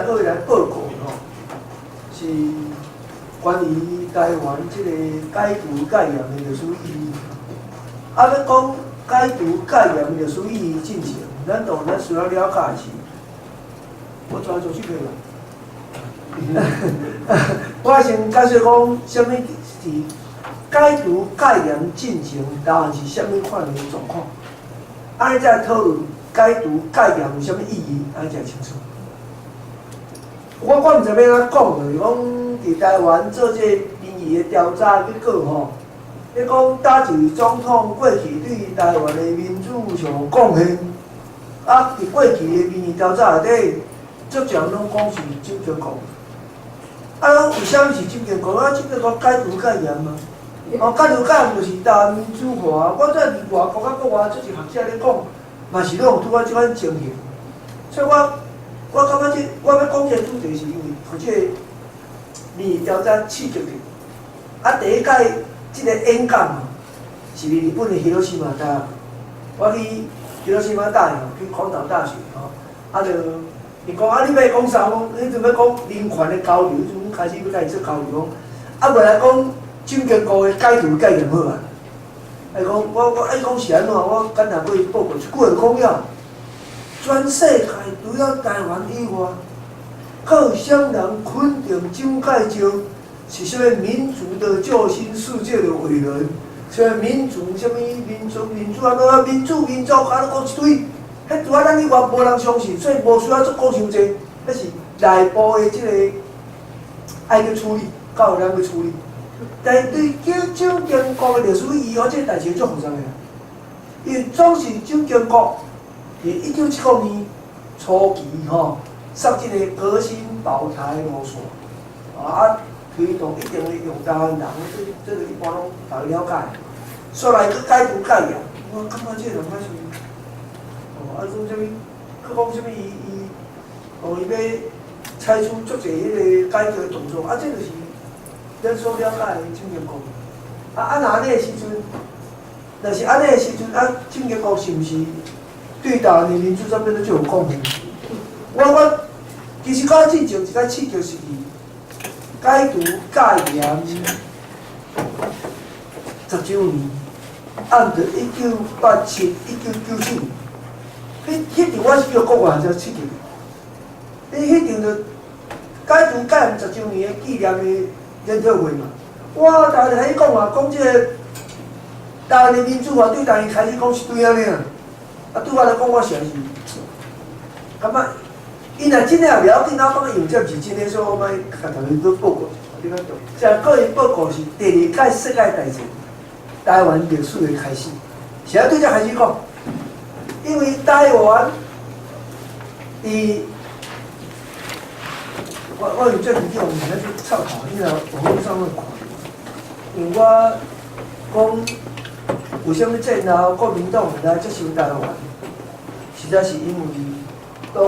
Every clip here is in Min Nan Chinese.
來閣來報告吼，是關於台灣這個解除戒嚴的歷史意義。啊，欲講解除戒嚴的歷史意義進程，咱當然咱需要了解是，我怎做這個啦？我先解釋講，啥物是解除戒嚴進程，台灣是啥物款的狀況？按呢才討論解除戒嚴有啥物意義，按呢才清楚。我毋知欲按怎講，就是講佇台灣做這個民意的調查結果吼，咧講佗一位總統過去對台灣的民主上有貢獻，啊，佇過去的民意調查內底，足濟人攏講是蔣經國。啊，為啥物是蔣經國？啊，蔣經國解除戒嚴嘛。哦，解除戒嚴就是台灣民主化。我在佇外國佮國外，足濟學者咧講，嘛是攏有拄仔這款情形。所以我感覺這我欲講這個主題，是因為予這個民意調查刺激著。啊，第一擺這個演講是佇日本的広島大學。我去広島大學，去廣島大學吼，啊，就伊講啊，你欲講啥？我彼陣欲講人權的交流，彼陣開始欲共伊做交流，啊，無來講蔣經國的解除戒嚴好啊。伊講我愛講是按怎？我簡單過伊報告一句話講了，全世界除了台灣以外，閣有啥人肯定蔣介石是啥物民族的救星、世界的偉人？啥物民族？啥物民族？民主按怎？民主民族，啊，攏講一堆。彼除了咱以外，無人相信，所以無需要做講傷濟。彼是內部的這個愛去處理，交予咱去處理。但是對蔣經國的歷史意義，這個代誌足複雜的。因為總是蔣經國佇1975年初期吼，設這個革新保台路線，啊，推動一定的用台灣人，這個一般攏大家了解。煞來閣解除戒嚴，我感覺這個人歹是，哦，啊，講啥物？閣講啥物？伊伊，哦，伊欲採取足濟彼個改革動作，啊，這就是咱所了解的蔣經國。啊啊，若按呢的時陣，若是按呢的時陣，啊，蔣經國是毋是對台灣的民主這邊都足有貢獻？我其實我進前一擺刺激是解除戒嚴10週年，按著1987、1997年，彼陣我是去國外才刺激。彼彼陣就解除戒嚴10週年的紀念的研討會嘛。哇！逐家就開始講啊，講這個台灣的民主化對台灣開始講一堆按呢啊。啊，對我來講，我實在是感覺，伊若真的也袂要緊，我感覺因為這毋是真的，所以我欲共大家閣報告。你較重，這個伊報告是第二屆世界大戰台灣歷史的開始。是按對這開始講，因為台灣佇我有最近去用物件去插頭，你若網路上面看，因為我講為啥物戰後國民黨會來接收台灣，實在是因為當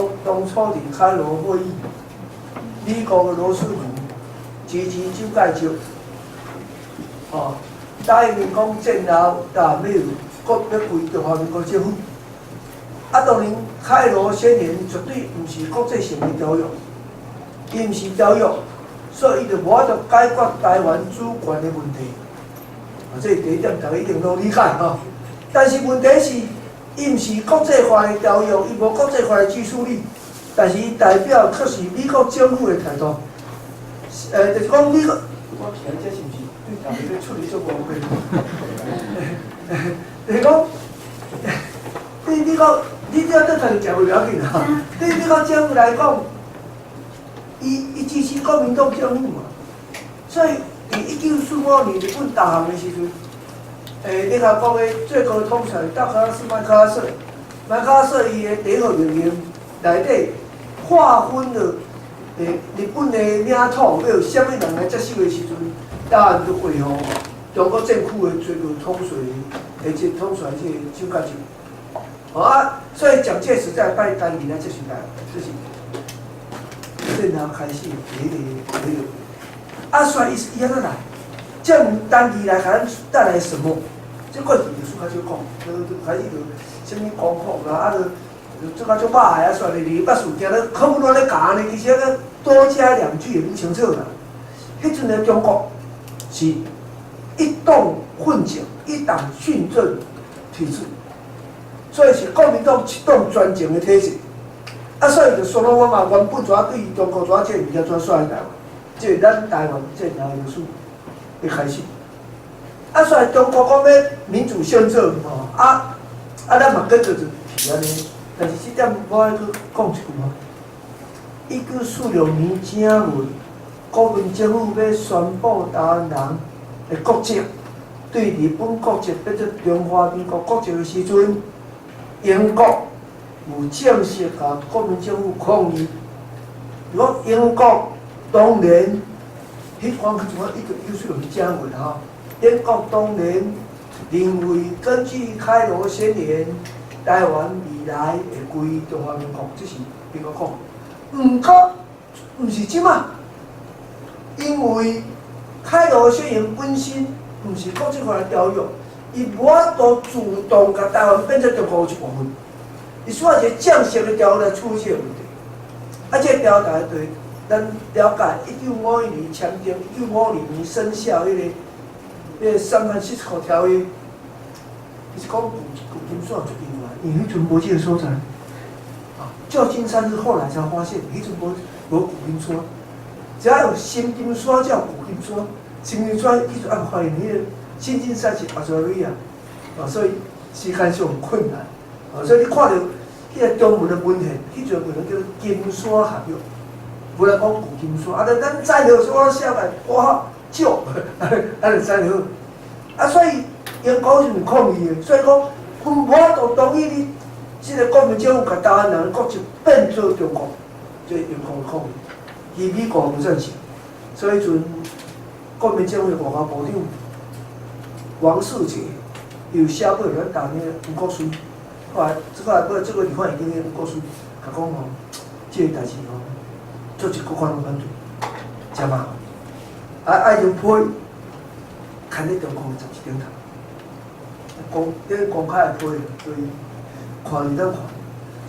初佇開羅會議，美國的羅斯福支持蔣介石，吼，答應講戰後台灣欲國欲歸中華民國政府。啊，當然開羅宣言絕對毋是國際性的條約，伊毋是條約，所以伊就無法度解決台灣主權的問題。啊，這是第一點，大家一定攏理解吼。但是問題是，伊毋是國際法的條約，伊無國際法的拘束力，但是伊代表卻是美國政府的態度。就是講美國，我徛這是毋是對大家咧處理足無公平？就是講，對美國，你這對家己食袂要緊啊。對美國政府來講，伊支持國民黨政府嘛，所以佇1945年日本投降的時陣，聯合國的最高統帥道格拉斯麥克阿瑟，麥克阿瑟伊的第一號命令內底劃分了日本的領土欲予啥物人來接手的時陣，台灣就劃予中國戰區的最高統帥，的這統帥這個蔣介石。哦啊，所以蔣介石才會派陳儀來接收台灣，這是戰後開始第一個第一個。啊，所以伊按怎來？這陳儀來共咱帶來什麼？這過去歷史較少講，就開始就啥物光復啦，啊，就就做較足歹啊，煞咧禮拜四行咧，可阮咧教呢，其實咧多加兩句也不清楚啦。彼陣的中國是一黨訓政、一黨訓政體制，所以是國民黨一黨專政的體制。啊，所以就說攏我嘛原本怎對中國怎這物件怎煞來台灣，這咱台灣戰後歷史的開始。啊，所以中國講欲民主憲政吼，啊啊，咱嘛跟著就去按呢。但是這點我愛閣講一句吼，1946年正月，國民政府欲宣布台灣人的國籍，對日本國籍變做中華民國國籍的時陣，英國有正式共國民政府抗議。如果英國當年，彼講去怎1994年正月吼，英國當然認為根據開羅宣言，台灣未來會歸中華民國，這是英國講。毋過，毋是這馬，因為開羅宣言本身毋是國際法的條約，伊無法度主動共台灣變做中國一部分，伊需要一個正式的條約來處理這個問題。啊，這個條約對咱了解，1951年簽訂，1952年生效彼個三藩市條約，其實講舊金山足重要，因為彼陣無這個所在。啊，舊金山是後來才發現，彼陣無舊金山，只要有新金山才有舊金山，新金山彼陣還發現彼個新金山是澳大利亞，啊，所以時間上困難，啊，所以你看著彼個中文的文獻，彼陣文獻叫做金山合約，無人講舊金山，啊，咱知著說我寫來哇少，啊，就知著好，啊，所以英國是抗議的，所以講，阮無法度同意你這個國民政府共台灣人國籍變做中國，這英國抗議，伊美國無贊成，所以陣國民政府的外交部長王世杰有寫過咱當年吳國璽，後來這個這個李煥已經吳國璽，共講吼，這個代誌吼，做一國家攏反對，誠麻煩。啊，愛就批，牽咧中國雜誌頂頭，公這公開的批，所以看你怎看，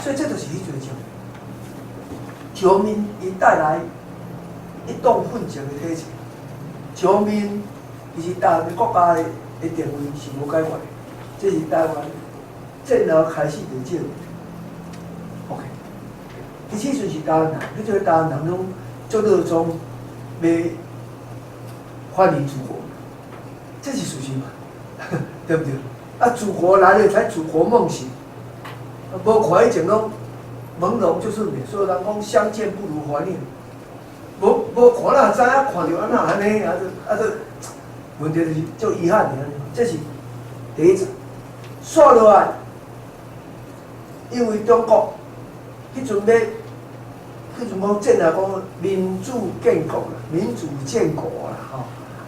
所以這就是彼陣情。石眠伊帶來一黨訓政的體制，石眠其實台灣國家的定位是無解決的，這是台灣戰後開始就這個問題。OK，其實彼陣是台灣人，彼陣台灣人攏足熱衷欲分離祖國，這是事實嘛？對毋對？啊，祖國來了才祖國夢醒，無看以前攏朦朧就是美，所以人講相見不如懷念。無無看哪知影看著按怎按呢？啊，就啊，就問題就是足遺憾的，這是第一層。煞落來，因為中國彼陣欲，彼陣講戰後講民主建國啦，民主建國啦，吼，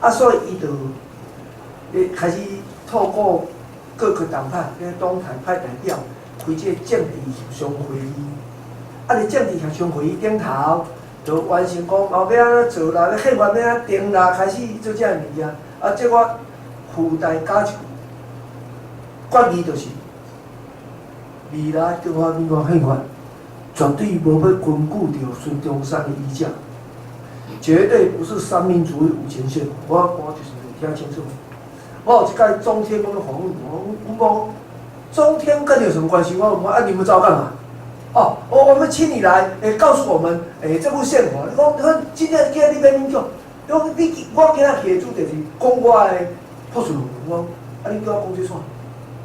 啊，所以伊就開始透過各個黨派，比如黨派派代表開這個政治協商會議，啊，佇政治協商會議頂頭，就完成講哦，欲按怎做啦，欲憲法欲按怎定啦，開始做這个物件。啊，這我附帶加一句，決議就是，未來中華民國憲法絕對無欲根據著孫中山的遺教，絕對不是三民主義五權憲。我就是未聽清楚。我有一擺中天講訪問我，阮講中天跟你有什麼關係？我講啊，你們找我幹嘛？哦，我們請你來，告訴我們，這部憲法，你講，今天今日你欲勉強，你講你我今仔去的主題是講我的博士論文，我講，啊，你叫我講這創？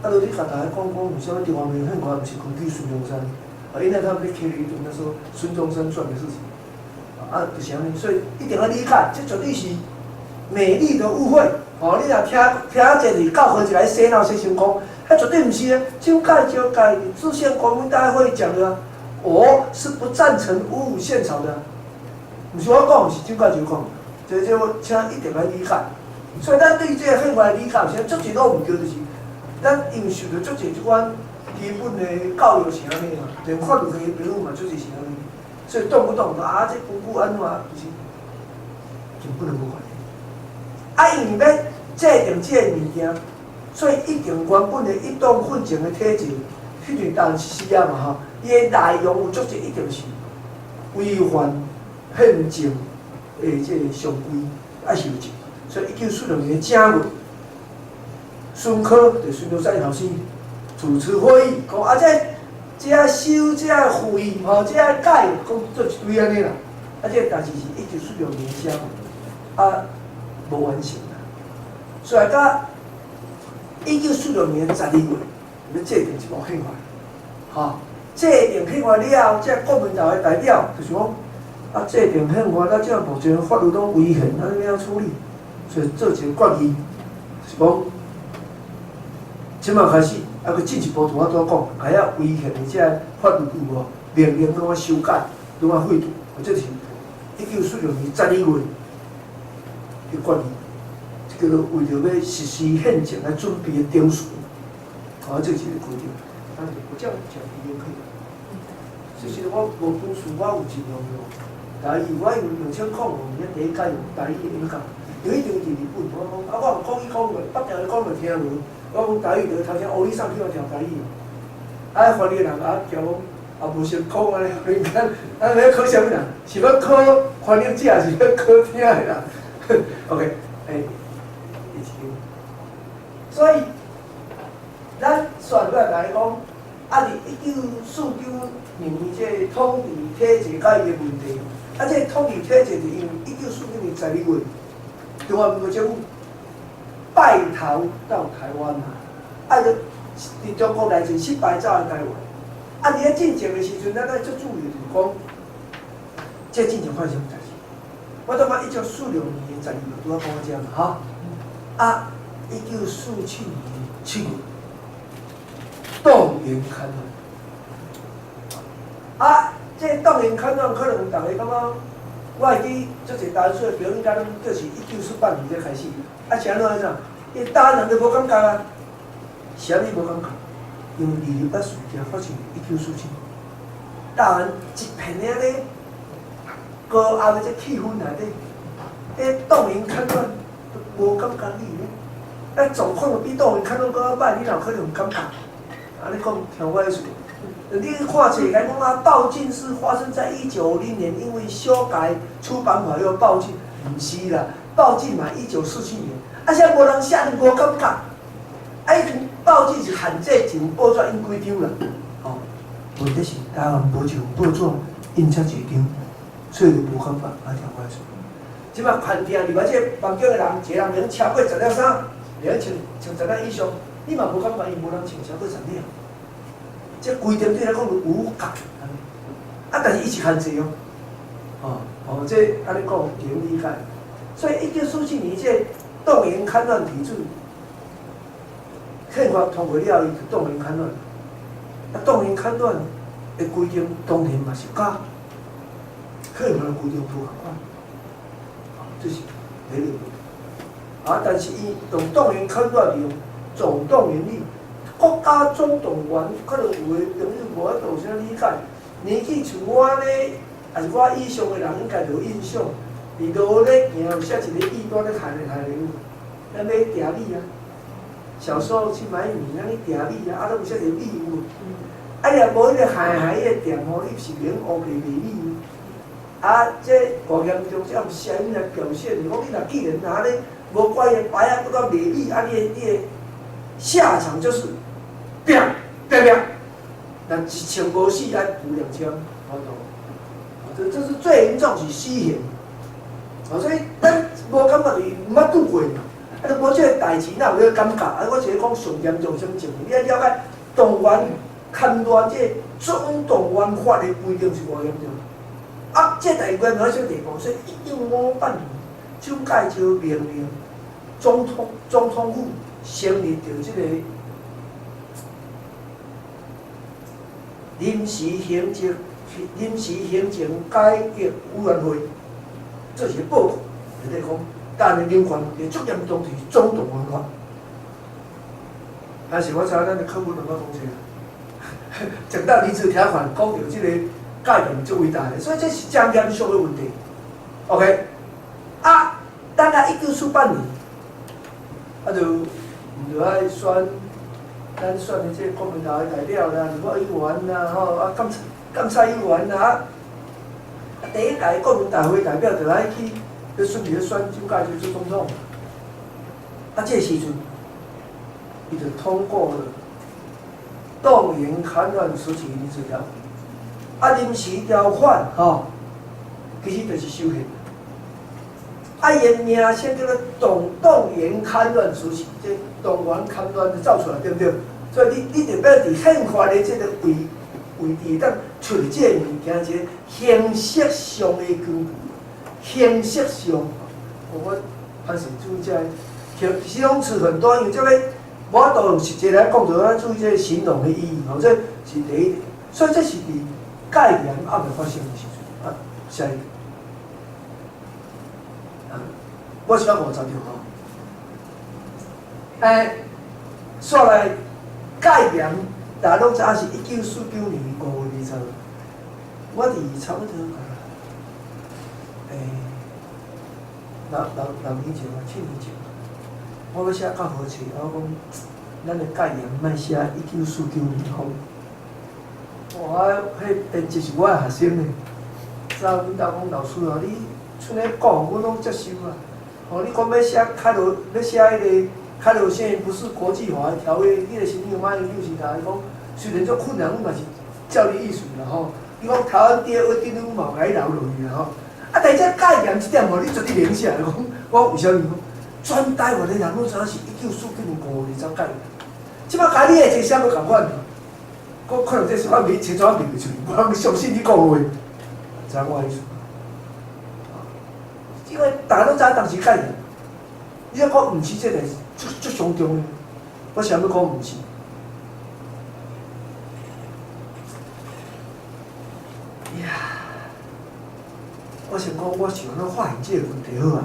啊，著你共大家講講，為啥物中華民國憲法毋是根據孫中山？啊，因為他們咧提一種那說孫中山傳的事情，啊，就是按呢，所以一定要理解，這絕對是美麗的誤會。哦，你若聽聽這個教會一來洗腦洗成功，彼絕對毋是的。蔣介石在制憲國民大會講的，我是不贊成五五憲草的，毋是我講，是蔣介石講的。這我請一定愛理解。所以咱對這個憲法的理解，有時足濟攏毋對，就是咱因為受著足濟這款基本的教育是按呢嘛，連法律的朋友嘛足濟是按呢，所以動不動就啊，這根據按怎，其實根本就無關係。啊，因為欲制定這個物件，所以一定原本的一黨訓政的體制，彼陣當時實施啊嘛吼，伊的內容有足濟一定是違反憲政的這個常規愛修正，所以1946年正月，孫科就孫中山後生主持會議，講啊這這修這廢吼，這改，講做一堆按呢啦。啊，這個代誌是1946年正月，啊，無完成啦。所以到1946年12月，欲制定一部憲法，吼，制定憲法了後，這國民黨的代表就是講，啊，制定憲法，啊，這目前法律攏違憲，啊，欲按怎處理？所以做一個決議，就是講，這擺開始，啊，閣進一步拄仔拄仔講，共遐違憲的這法律有無命令攏愛修改，攏愛廢除，這是1946年12月的決議，這叫做為著欲實施憲政來準備的程序，啊，這是一個規定。啊，我這樣講語言可以。其實我無本事，我有盡量用台語，我用2005年第一屆用台語演講，因為彼陣佇日本，我講啊，我用國語講落，北京咧講就聽無。我講台語就頭先烏里送去我聽台語。啊，翻譯的人啊，驚講啊無成功按呢，你看，啊，欲考啥物人？是欲考翻譯者，還是欲考聽的人？OK，欸，所以咱煞落來來講，啊，佇1949年這個統治體制佮伊的問題，啊，這個統治體制是因為1949年12月，中華民國政府敗逃到台灣嘛，啊，就佇中國內戰失敗走來台灣，啊，佇咧進前的時陣，咱愛足注意就是講，這進前發生啥物代誌？我感覺1946年12月拄仔講到遮嘛，吼，啊，1947年7月，動員戡亂，啊，這個動員戡亂可能逐家感覺，我會記足濟台灣的朋友，應該攏就是1948年才開始，啊，是按怎按怎？𪜶台灣人就無感覺啊，啥物無感覺？因為二二八事件發生1947，台灣一片的按呢高壓的這氣氛內底，彼動員戡亂都無感覺你咧，啊，狀況比動員戡亂閣較歹，你哪有可能有感覺？按呢講，聽我意思。你去看冊，來講啊，報禁是發生在1九五零年，因為修改出版法又報禁，毋是啦，報禁嘛1947年，啊，啥無人寫無感覺，啊，已經報禁是限制一份報紙印幾張啦，哦，問題是台灣無一份報紙印遮濟張，所以就無感覺，啊，聽我意思。這擺牽聽入來這個房間的人，一個人免超過10領衫，袂使穿穿十領以上，你嘛無感覺，伊無人穿超過十領。這規定對來講就無感，啊，但是伊是限制哦，哦哦，這按呢講會理解。所以1947年這動員戡亂體制憲法通過了後，伊就動員戡亂。啊，動員戡亂的規定當然嘛是佮憲法的規定無仝款，這是第一個問題。啊，但是伊用動員戡亂用總動員令。國家總動員，可能有的朋友無法度有啥理解。年紀像我按呢，抑是我以上的人，應該就有印象。佇路咧行，有寫一個異端咧害咧害咧，咱買定米啊。小時候去買米，咱去定米啊，啊，攏有寫一個米有無？啊，若無彼個害害彼個店吼，你是免烏白賣米。啊，這偌嚴重，這用啥物來表現？講你若既然若按呢無乖的牌仔，閣閣賣米，啊，你的下場就是。拼拼拼，若一槍無死，愛付兩槍，好無？這是最嚴重是死刑，所以咱無感覺伊毋捌拄過嘛，啊，都無這個代誌，哪有彼個感覺？啊，我是咧講上嚴重啥物情形？你愛了解動員戡亂這總動員法的規定是偌嚴重？啊，這代誌嚴重到啥地步？所以1958年，蔣介石命令總統府成立著這個臨時行政改革委員會，做一個報告，內底講，台灣的人權問題足嚴重，是總動員法。但是我知影咱的課本攏捌講這個，講到離子條款，講著這個概念足偉大的，所以這是真嚴肅的問題。OK，啊，等下1948年，啊就毋著愛選咱選的這個國民黨的代表啦、立法委員啦、吼啊監察委員啦，啊，第一屆國民大會代表就來去欲準備欲選蔣介石做總統。啊，這個時陣，伊就通過了動員戡亂時期臨時條款。啊，臨時條款吼，其實就是修憲。啊，伊的名稱叫做動員戡亂時期，這動員戡亂就走出來，對毋對？所以你就欲佇憲法的這個位置當出這個物件，一個形式上的根據，形式上，我還是注意這個，形容詞很多，因為這個無法度用實際來講，就愛注意這個形容的意義，吼，這是第一點。所以這是佇戒嚴猶未發生的時陣，啊，下一個，啊，我是講50條吼，煞來戒嚴，大家攏知影是1949年5月20，我佇差不多6年前啊，7年前，我欲寫教科書，我講咱的戒嚴莫寫一九四九年好。哇！彼編輯是我的學生呢，走阮兜講老師啊，你賰咧講，阮攏接受啊。吼，你講欲寫開羅，欲寫彼個開羅憲不是國際法的條約，你的申請馬英九時代，伊講雖然足困難，阮嘛是照你意思啦吼。伊講台灣第二約定，阮嘛有共你留落去啦吼。啊，但是這戒嚴這點吼，你絕對袂用寫。講我為啥物？全台灣的人攏知影是1949年5月20戒嚴。這擺共你的一個啥物仝款？我可能這是我未清楚，我認袂出，我相信你講話，知影我意思？因為大家攏知影當時戒嚴，你若講毋是這個，足足傷重的。我啥物講毋是？呀，我想講，我是按怎發現這個問題好啊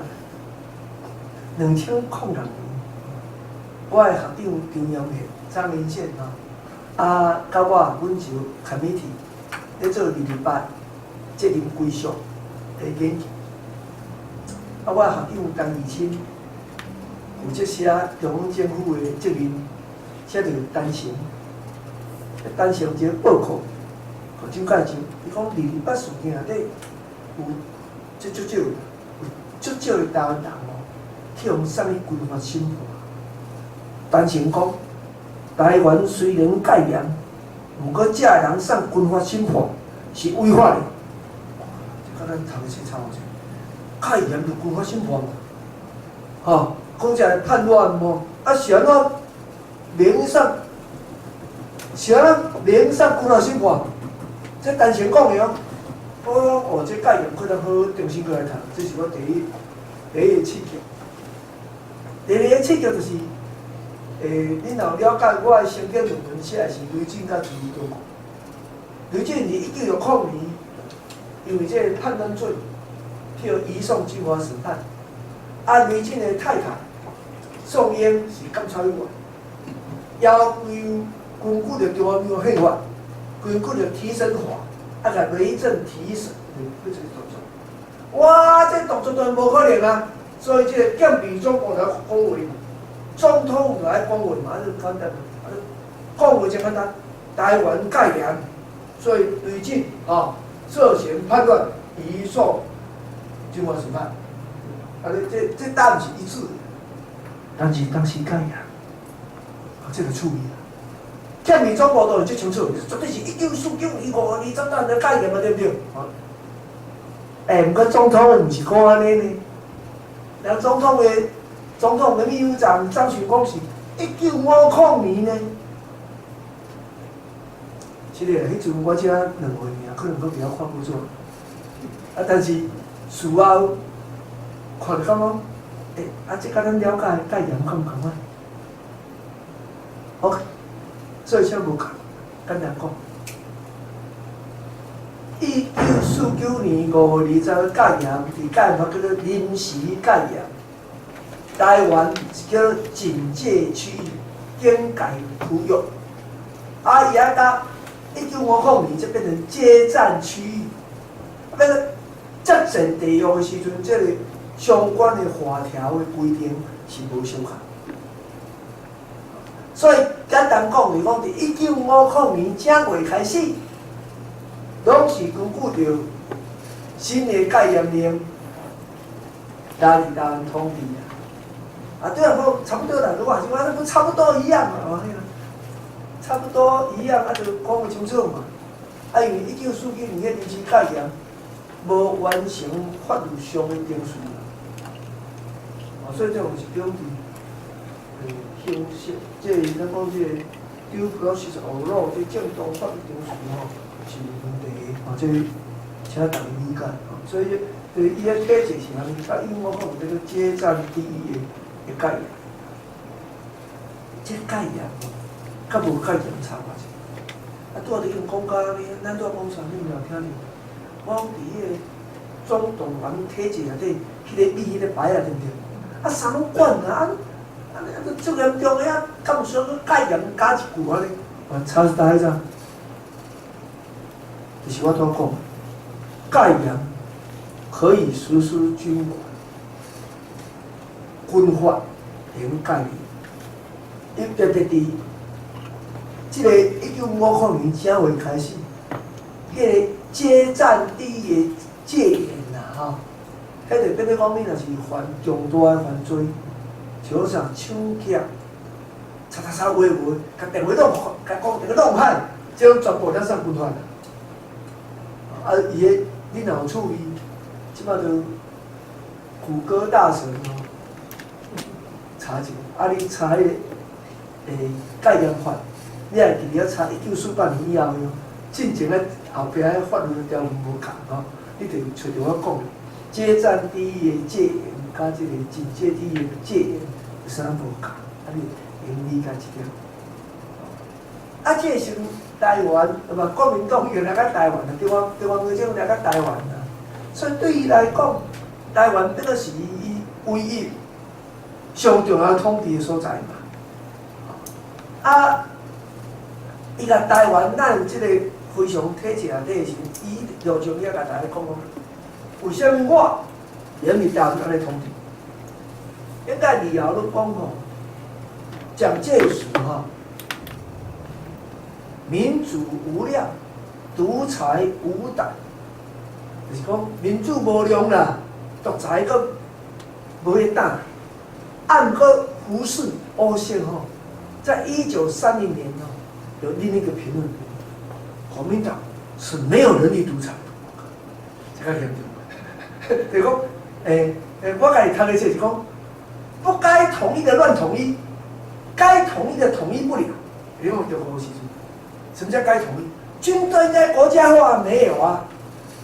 ？2006年，我的學長張陽憲、張林憲吼。啊，佮我，阮就 committee 咧做228責任歸屬的研究。啊，我的學長陳義清負責寫中央政府的責任，寫著陳誠，陳誠一個報告，予蔣介石，伊講228事件內底有這足少，有足少的台灣人哦，去予送去軍法審判。陳誠講，台灣雖然戒嚴，毋過這个人送軍法審判是違法的。這佮咱讀冊差無濟，戒嚴就軍法審判嘛，吼，講這個叛亂無？啊是按怎免送？是按怎免送軍法審判？這陳誠講的哦。我講哦，這戒嚴可能好重新閣來讀，這是我第一個刺激。第二個刺激就是，恁若有了解我的成果論文寫的是雷震佮朱德國。雷震佇1960年，因為這個叛亂罪，去移送軍法審判。啊，雷震的太太宋英是監察委員，要求根據著中華民國憲法，根據著提審法，啊，共雷震提審，去這個動作。哇，這個動作當然無可能啊！所以這個警備總部來講話。總統就愛講話嘛，啊，就簡單，啊，講話真簡單。台灣戒嚴，所以雷震啊涉嫌叛亂，移送軍法審判。啊，你這答案是一致的，但是當時戒嚴，啊，這個處理啊。警備總部當然最清楚，絕對是1949年5月20日戒嚴嘛，對毋對？欸，毋過總統毋是講按呢呢，人總統的秘書長張巡講是1950年呢。是的，彼陣我才2歲爾，可能閣袂曉看報紙。啊，但是事後看著感覺，欸，啊，這佮咱了解的戒嚴敢毋仝款？OK，所以才無仝，簡單講，1949年5月20日戒嚴，佇戒嚴法叫做臨時戒嚴。台灣是叫做警戒區域、警戒區域。啊，伊啊到1950年，才變成接戰區域。啊，變做接戰地獄的時陣，這個相關的法條的規定是無相仝。所以簡單講就是講，佇1950年正月開始，攏是根據著新的戒嚴令來佇台灣統治啊。啊，對啊，講差不多啦，我是講，差不多一樣嘛，差不多一樣，啊，就講會清楚嘛。啊，因為1949年彼臨時戒嚴無完成法律上的程序啦，哦，所以這種是講佇形式，這個咱講這個 due process of law，這正當法律程序吼是有問題的，哦，這請大家理解。哦，所以，對伊个體制是按呢，啊，因我講這個街戰第一的的戒嚴，這戒嚴吼，佮無戒嚴差偌濟。啊，拄仔已經講甲按呢，咱拄仔講啥？你有聽著？我講佇彼个總動員體制內底，彼个米彼个牌仔對毋對？啊，啥攏管啊？啊，啊，啊，足嚴重的啊，敢有需要閣戒嚴加一句按呢？啊，差是佗在？就是我拄仔講，戒嚴可以實施軍管、軍法會用戒嚴，伊特別佇這个1950年正月開始，彼个街戰第一的戒嚴啦，吼，彼就變做講你若是犯重大的犯罪，像啥搶劫、擦擦擦話無，共電話弄，共講電話弄歹，這種全部攏算軍法啦。啊，伊个你若有注意，這擺就谷歌大神吼，查一下，啊，你查彼个戒嚴法，你會記得查1948年以後的，進前咧後壁彼法律條文無仝吼，你就會揣著我講的，街戰第一的戒嚴，佮這个警戒第一的戒嚴有啥無仝？啊，你會用理解這點。啊，這個時陣台灣，毋國民黨已經來到台灣啦，中央軍來到台灣啦，所以對伊來講，台灣變做是伊唯一上重要統治的所在嘛。啊，伊共台灣納入這個非常體制內底的時陣，伊路上伊也共大家講講，為啥物我會用佇台灣按呢統治？應該理由攏講吼，蔣介石吼，民主無量，獨裁無膽，就是講民主無量啦，獨裁閣無彼膽。按過胡適、歐謝吼，在1930年哦，有另一個評論，國民黨是沒有能力獨裁，這較嚴重。就是講，我家己讀的冊是講，不該統一的亂統一，該統一的統一不了。你講中國時陣，什麼叫該統一？軍隊應該國家化沒有啊？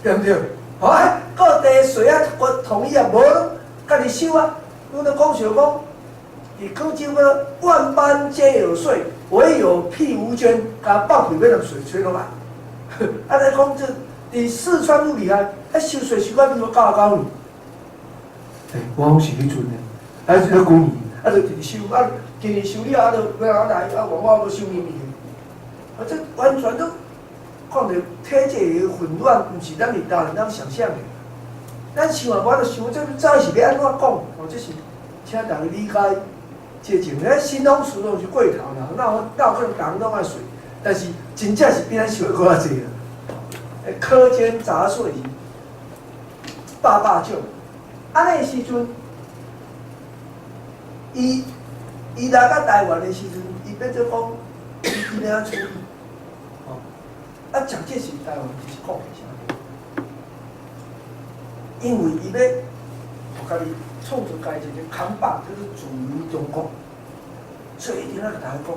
對不對？好啊，各地稅啊，國統一啊，無攏家己收啊。阮都講笑講，佇廣州個萬般皆有稅，唯有屁無捐，共放屁欲共稅吹落來。啊，你講這佇四川愈厲害，啊收稅收到民國99年。欸，我講是彼陣的，啊，這幾年，啊，就直直收，啊，今年收了，啊，就欲來啊，往我閣收明年。啊，這完全都講著體制的混亂，毋是咱佇台灣通想象的。咱想也無法度想，這早是欲按怎講？哦，這是請大家理解這種。咱新東詞攏是過頭啦，哪有可能逐項攏愛稅？但是真正是比咱想的閣較濟啦。苛捐雜稅是百百種。按呢時陣，伊來到台灣的時陣，伊變做講，伊欲按怎處理？哦，啊，蔣介石台灣就是講啥？因為伊欲予家己創造家己一個扛棒，叫做自由中國，所以一定愛共大家講，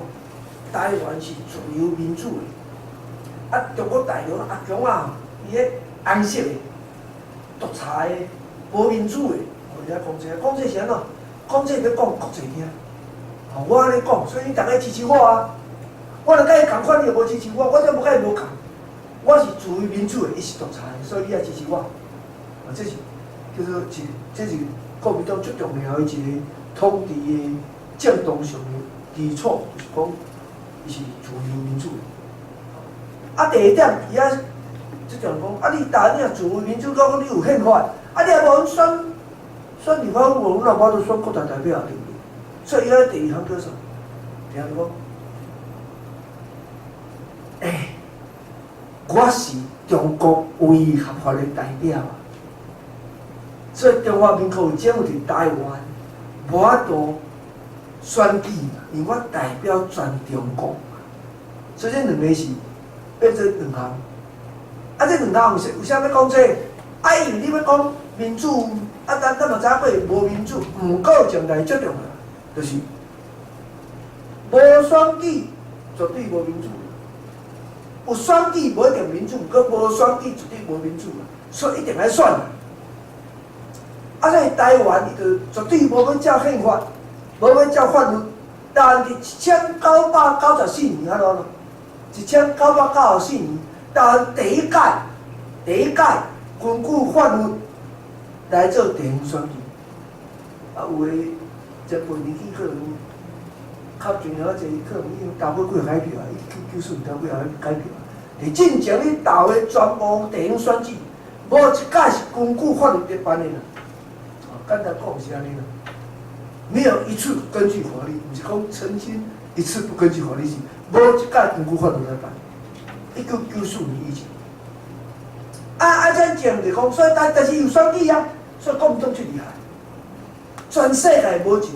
台灣是自由民主的。啊，中國大陸阿強啊，伊彼紅色的、獨裁的、無民主的，哦，伊愛講這個，講這是按怎？講這個欲講國際聽。哦，我按呢講，所以你逐家支持我啊。我若佮伊仝款，你就無支持我，我才無佮伊無仝。我是自由民主的，伊是獨裁的，所以你愛支持我。啊，這是叫做一，這是國民黨最重要的一個統治的政黨上的基礎，就是講伊是自由民主的。啊，第二點，伊仔這種講，啊，你台灣自由民主，講你有憲法，啊，你也無選立法委員，阮也無法度選國大代表，對毋對？所以伊仔第二項叫啥？第二項講，欸，我是中國唯一合法的代表啊！所以中華民國政府佇台灣無法度選舉嘛，因為我代表全中國。所以這兩个是變做兩項。啊，這兩項有啥欲講這個？啊，因為你欲講民主，啊，咱嘛知影過無民主，毋過前提最重要，就是無選舉絕對無民主。有選舉無一定民主，毋過無選舉絕對無民主啊，所以一定愛選。啊，所以台灣伊就絕對無欲照憲法，無欲照法律。但佇1994年按怎咯？1994年，台灣第一屆根據法律來做地方選舉。啊，有的前輩年紀可能較重要濟，可能已經投過幾擺票啊，1994年投幾擺票啊。佇進前咧投的全部地方選舉，無一屆是根據法律來辦的啦。啊，簡單講是按呢啦，沒有一次根據法律，毋是講曾經一次不根據法律，是無一屆根據法律來辦。1994年以前，啊，這樣就講，所以但是有選舉啊，所以國民黨最厲害，全世界無一個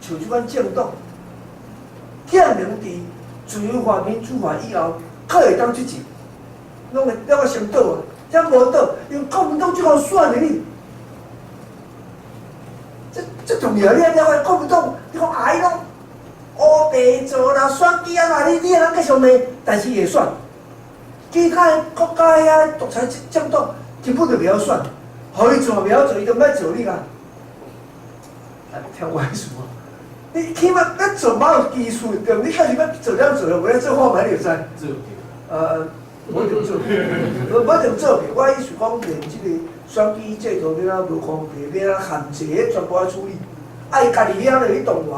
像這款政黨，竟然佇自由化、民主化以後，閣會當執政，攏會攏會先倒啊，這無倒，因為國民黨最好選的你，這重要，你了解國民黨，你講啊，伊攏烏白做啦，選舉啊，你會當繼續罵，但是會選。其他的國家遐獨裁政黨根本就袂曉選，予伊做袂曉做，伊就毋愛做你啦。啊，聽我意思無？你起碼欲做嘛有技術，對毋？你開始欲做了做了，無咧做看覓你就知。做無一定做，無一定做。我意思講，連這個選舉制度欲按怎無公平，欲按怎限制，彼全部愛處理。啊，伊家己遐咧去動員，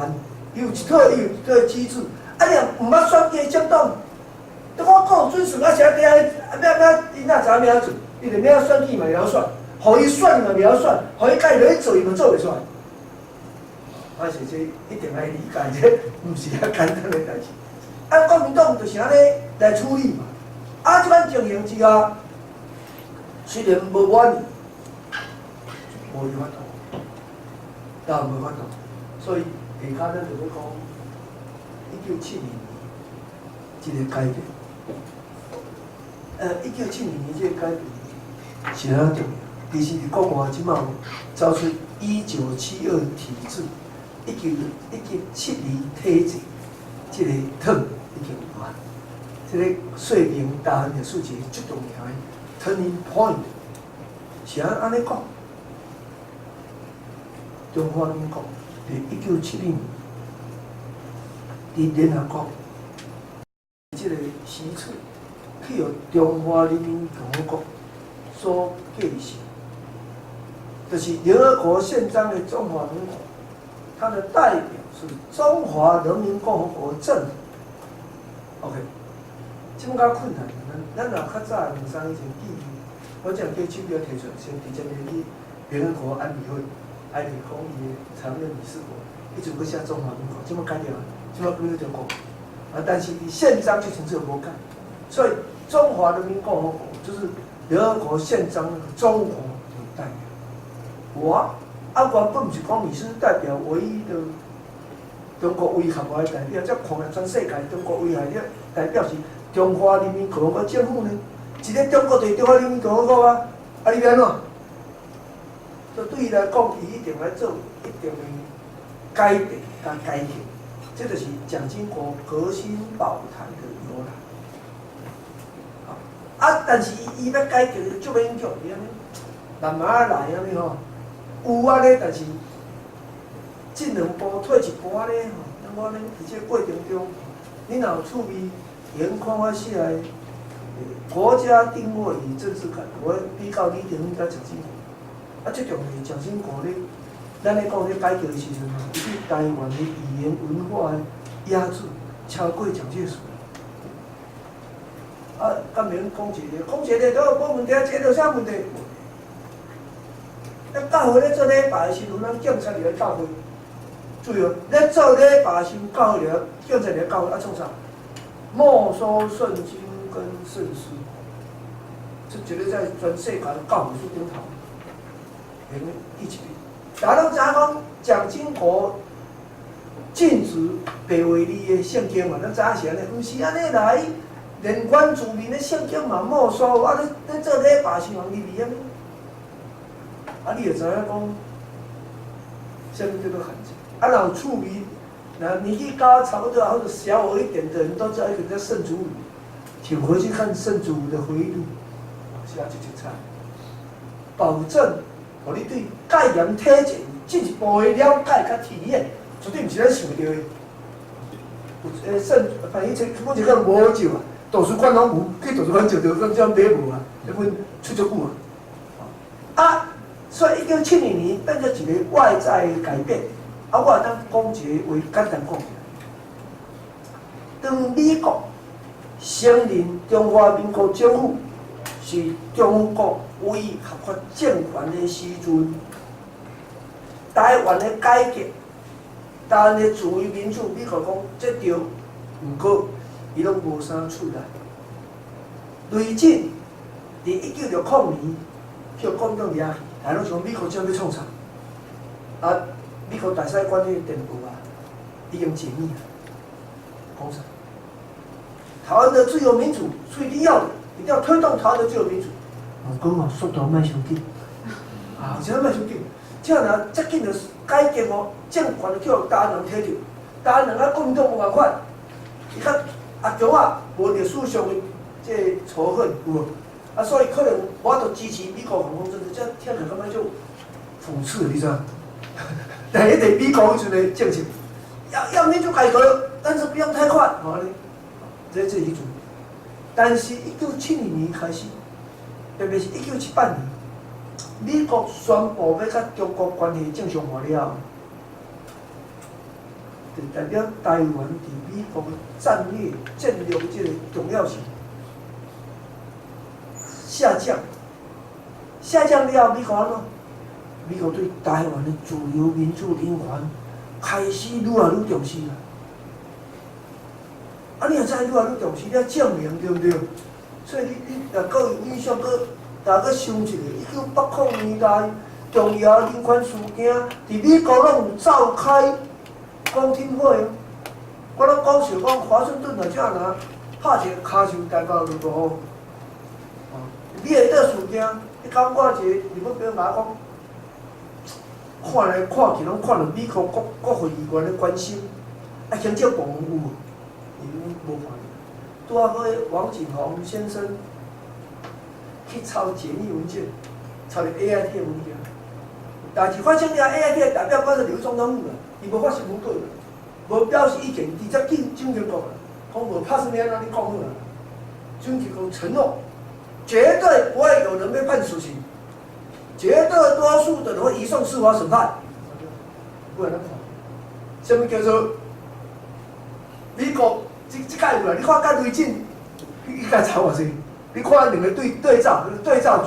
伊有一套，伊有一套機制。啊，你若毋捌選舉的政黨，我講準算，啊是啊，伫遐，啊欲欲，伊哪知影欲按怎做？伊就欲按選舉嘛袂曉選，予伊選嘛袂曉選，予伊家己落去做伊嘛做袂出來。啊是這一定愛理解，這毋是遐簡單的代誌。啊，國民黨就是按呢來處理嘛。啊，這款情形之下，雖然無滿意，無法度，但無法度，所以下跤咱就欲講1972年這個改變。1972年這個改變是按怎重要？其實佇國外這馬有走出1972體制、1972體制這個 term 已經有啊。這個說明台灣歷史一個最重要的 turning point 是按呢講。中華民國佇1972年佇聯合國這個席次去予中華人民共和國所繼承，就是聯合國憲章的中華民國，它的代表是中華人民共和國政府。OK，這麼較困難，咱若較早兩三年前記，我將叫手錶提出來，先直接聯去聯合國安理會，安理會伊的常任理事國，彼陣閣寫中華民國，這馬改掉啊，這馬變做中國。啊，但是佇憲章就清楚無改，所以中華人民共和國就是聯合國憲章那個中國的代表。我啊，原本毋是講你是代表唯一的中國唯一合法的代表，這看來全世界中國唯一的代表是中華人民共和國政府呢？一个中國就是中華人民共和國啊，啊你欲按怎？所以對伊來講，伊一定愛做一定的改變佮改革，這就是蔣經國革新保台的由來。啊，但是伊欲改革足勉強，伊按呢慢慢來按呢吼，有按呢，但是進兩步退一步按呢吼，咱講呢，佇這個過程中，你若有趣味，會看我寫的國家定位與政治改革，我比較李登輝佮蔣經國。啊，最重要是蔣經國咧，咱咧講咧改革的時陣吼，伊對台灣的語言文化的壓制超過蔣介石。啊，敢免講一个，講一個都無問題啊，這個有啥問題？咧教會咧做禮拜的時陣，咱警察入來教會，注意哦，咧做禮拜的時陣，教會入來，警察入來教會，啊創啥？沒收聖經。跟聖書，這絕對在全世界教科書頂頭，用記一遍。大家攏知影講，蔣經國禁止白話字的聖經嘛，咱知影是按呢，毋是按呢來，連原住民的聖經嘛沒收，啊！你你做禮拜是互入去啥物？啊！你就知影講，啥物叫做限制？啊，若有趣味，若年紀佮差不多或者小我一點的人都知道一個叫盛竹如，請回去看盛竹如的回憶錄，寫足精彩，保證予你對戒嚴體制進一步的了解佮體驗，絕對毋是咱想著的。有聖，反正這本一個無好借啊，圖書館攏有，去圖書館借著，攏這買無啊，這本出足久啊。啊，所以1972年變做一個外在的改變。啊，我會當講一個話簡單講一下。當美國承認中華民國政府是中國唯一合法政權的時陣，台灣的改革，台灣的自由民主，美國講這對，毋過伊攏無啥出來。雷震佇1960年去國民黨掠去，大家攏想美國這欲創啥？啊，美國大使館彼個電報啊，已經解密啊，講啥？台灣的自由民主是一定要的，一定要推動台灣的自由民主。毋過哦，速度莫傷緊，啊，真莫傷緊。這若遮緊就改革哦，政權就予台灣人提著，台灣人佮國民黨無仝款，伊較阿強仔無歷史上的這個仇恨有無？啊，所以可能我都支持美國反共政策，這聽起來感覺足諷刺，你知影？但係佇美國彼陣的政策，要民主改革，但是不用太快，吼按呢，這是彼陣。但是，1972年開始，特別是1978年，美國宣布欲佮中國關係正常化了後，就代表台灣佇美國的戰略這個重要性下降。下降了後，美國按怎？美國對台灣的自由民主人權開始愈來愈重視啦。啊，你若知愈來愈重視，你愛證明對毋對？所以你若閣有印象，閣大家閣想一下，1980年代重要人權事件，佇美國攏有召開公聽會哦。我攏講笑講，華盛頓若這若拍一个跤手台北就無好。哦，美麗島事件，彼工我一個日本朋友共我講，看來看去攏看著美國國會議員咧關心，啊，行政部門有無？伊攏無看著。拄仔好王景鴻先生去抄解密文件，抄著 AIT 的文件。代誌發生了，AIT 的代表官是劉總統府啦，伊無發新聞稿啦，無表示意見，直接見蔣經國啦，講無拍算欲按怎你講好啦。蔣經國承諾，絕對不會有人被判死刑，絕對多數的人會移送司法審判。不然咱看，啥物叫做美國？這這屆有啦，你看佮雷震，伊共差偌濟？你看兩個對照組，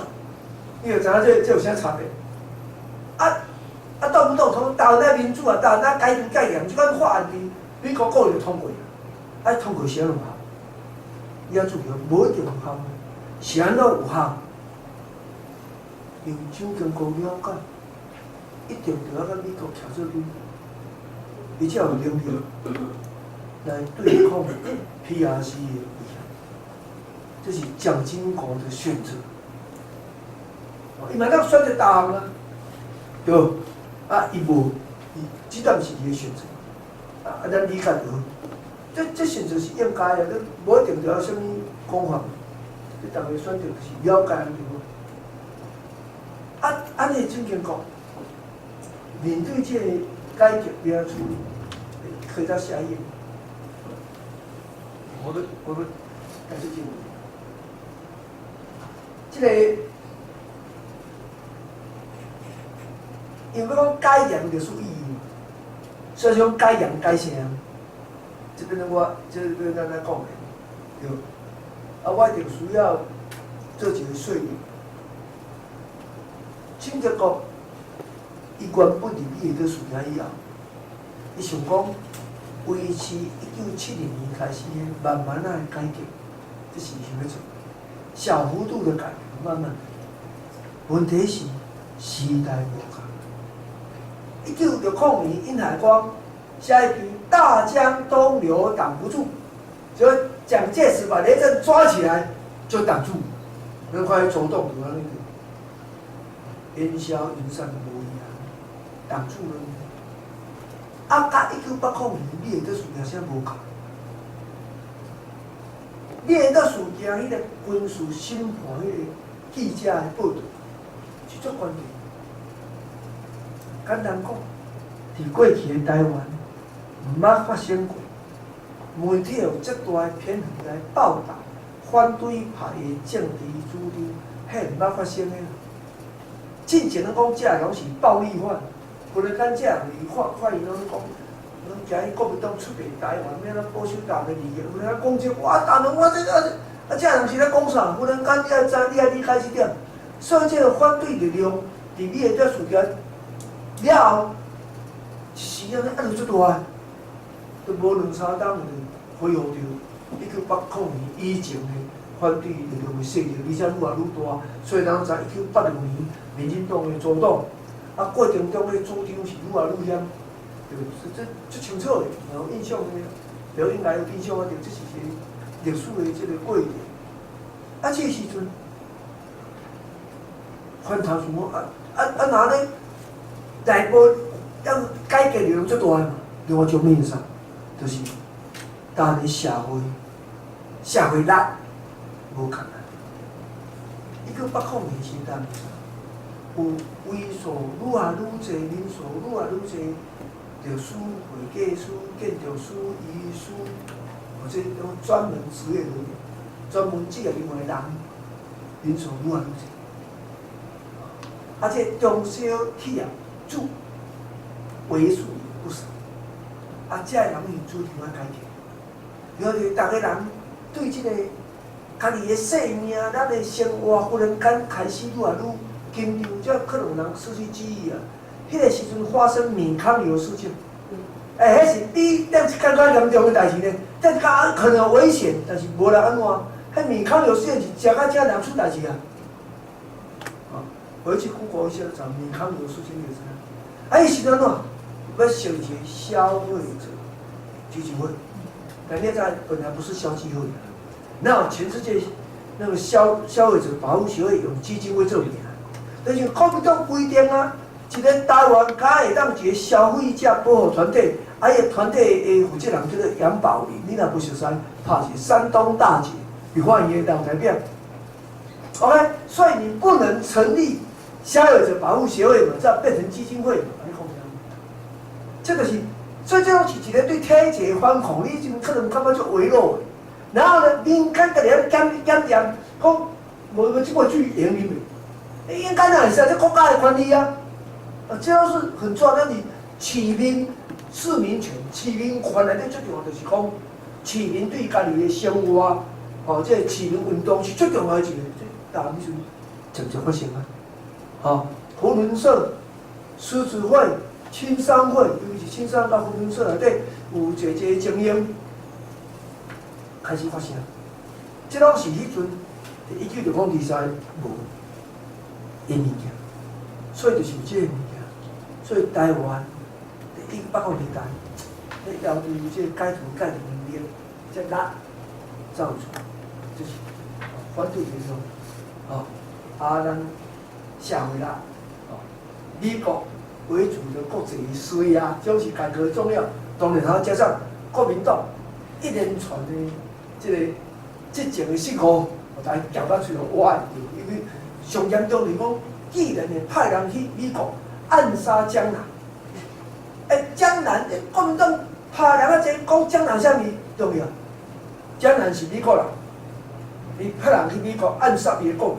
你就知影這有啥差別？啊啊，動不動從台灣民主啊，台灣改革戒嚴，這款法案佇美國國會就通過，啊通過是按怎有效？你要注意，無一定有效，是按怎有效？因為蔣經國了解，一定著愛佮美國徛做陣，伊才有能力來對抗 PRC 的威脅，這是蔣經國的選擇。伊嘛當選擇投降啊，對無？啊，伊無，伊這段是伊的選擇。啊，咱理解就好。這選擇是應該的，你無一定著愛啥物講法。你逐个選擇就是了解就好。啊，按呢蔣經國面對這個改革欲按怎處理，可以到下一頁。我欲開始進入。這個因為講解嚴歷史意義嘛，所以講解嚴解啥？這邊我這邊咱來講的，對。啊，我一定需要做一個說明。蔣經國伊原本佇美麗島事件以後，伊想講維持1970年開始的慢慢仔的改革，這是想欲做，小幅度的改革，慢慢。問題是時代無仝。1960年，殷海光寫一篇《大江東流擋不住》，就蔣介石把雷震抓起來就擋住，你看伊主動就按呢個煙消雲散無遺啊，擋住了。啊，佮1980年，你會當事件啥無仝？你會當事件彼個軍事審判彼個記者的報導是足關鍵。簡單講，佇過去的台灣，毋捌發生過媒體有遮大的篇幅來報導反對派的政治主張，彼毋捌發生的。進前攏講這攏是暴力犯，忽然間這人法院攏講，攏驚伊國民黨出賣台灣，欲按怎保守台灣的利益，忽然間講這，哇！大人我這啊啊，這人是咧講啥？忽然間你愛知，你愛理解這點，所以這個反對力量，佇你的這事件了後，一時間壓力足大，都無兩三冬就恢復著1980年以前的反對力量的勢力，而且愈來愈大。所以咱知1986年民進黨的組黨，啊過程中的主張是愈來愈險，對，這足清楚的，有印象的，對，應該有印象啊，對，這是一個歷史的這個過程。啊，這個時陣，反頭想講啊啊啊，若按呢內部要改革力量足大嘛，另外一種面啥，就是當時社會社會力無仝啊。1980年時陣，有為數愈來愈濟，人數愈來愈濟，律師、會計師、建築師、醫師，或者種專門職業人員、專門職業人員的人，人數愈來愈濟。啊，這中小企業主為數也不少。啊，這个人伊主張愛改革，因為逐个人對這個家己的生命、咱的生活，忽然間開始愈來愈緊張，這可能人失去記憶啊。彼個時陣發生米糠油事件，欸，彼是比頂一工較嚴重的代誌呢。頂一工可能有危險，但是無人按怎。彼米糠油事件是食到遮人出代誌啊！啊，回去 Google 一下，查米糠油事件就知。啊，彼時陣按怎？欲成立一個消費者基金會，但你知本來不是消基會，那全世界那個消費者保護協會用基金會做名，但是國民黨規定啊，一個台灣敢會當一個消費者保護團體，啊，伊個團體的負責人叫做楊寶琳，你若無熟悉，拍一個山東大姐，立法院的黨代表。OK，所以你不能成立消費者保護協會嘛，這變成基金會嘛？你講啥？這個是，所以這種是一個對體制的反抗，你這可能感覺足微弱。然後呢，民間家己咧檢檢驗，講無無這個水會用啉袂？應該哪會使？這國家的權利啊！啊，這都是很重要。咱是市民市民權、市民權內底最重要就是講，市民對家己的生活，哦，這個市民運動是最重要的一個。這大時陣漸漸發生啊！吼，扶輪社、獅子會、青商會，尤其是青商佮扶輪社內底有濟濟精英開始發聲。這攏是彼陣196023無的物件，所以就是有這個物件。所以台灣佇1980年代，咧要求這個解除改革能力，這力走出來，就是反對這種，吼，啊，咱社會力，吼，美國為主的國際施壓，這種是改革重要。當然，還加上國民黨一連串的這個執政的失誤，大家夾到喙予挖會著。因為上嚴重是講，既然會派人去美國暗殺江南，欸，江南，國民黨派人啊，這講江南啥物重要？江南是美國人，伊派人去美國暗殺伊的顧問，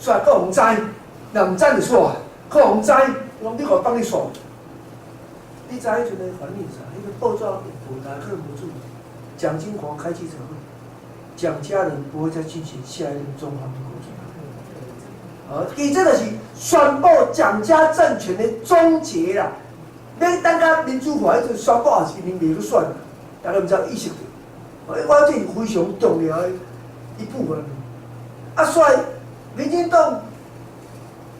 煞閣予知，若毋知就煞，閣予知，講美國幫你煞。你知彼陣的反應啥？彼個報紙報大家可能無注意。蔣經國開記者會，蔣家人不會再進行下一任中華民國總統。啊，伊這就是宣布蔣家政權的終結啦。欲等到民主化彼陣宣布，也是𪜶袂閣選啦。大家毋知意識著。我這是非常重要的。一部分。啊，所以民進黨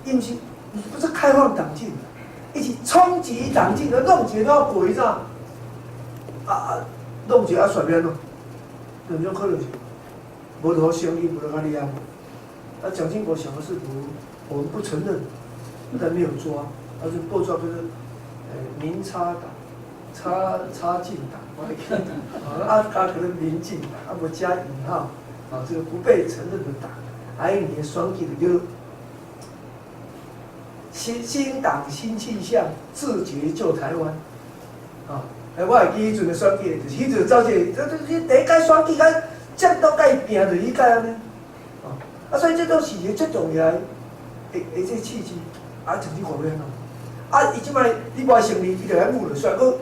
伊毋是不是開放黨禁，伊是衝擊黨禁，弄一個都過啥？啊啊，弄一個啊，煞欲按怎？兩種可能性，無就予承認，無就共你按。啊，蔣經國想的是，我們不承認，但沒有抓，而是報紙叫做民差黨、差差進黨，我會記得，啊，加可能民進黨，啊無加引號，啊，這個不被承認的黨，還有一年選舉就叫新新黨新氣象，自決救台灣，啊，欸，我會記彼陣的選舉，就是彼陣走這個，這這第一屆選舉，甲戰鬥佮伊拼就是彼屆按呢，啊，啊，所以這都是一個最重要的的這個契機，啊，蔣經國欲按怎？啊，伊這擺你無愛承認，伊就來侮辱，煞閣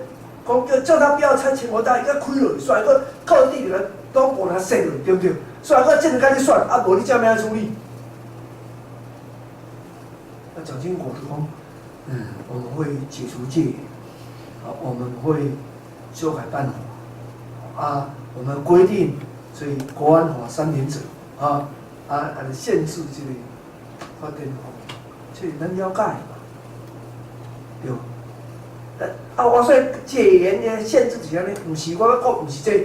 講叫叫他不要參全國大會，閣開落，煞閣各地來黨部來設落，對毋對？煞閣這個共你選，啊，無你這欲按怎處理？啊，蔣經國就講，我們會解除戒嚴，啊，我們會修改辦法，啊，我們規定，所以國安法三原則，啊啊啊，限制這個發電吼，這是咱了解嘛，對。但啊，我說戒嚴的限制是按呢，毋是我欲講，毋是這個。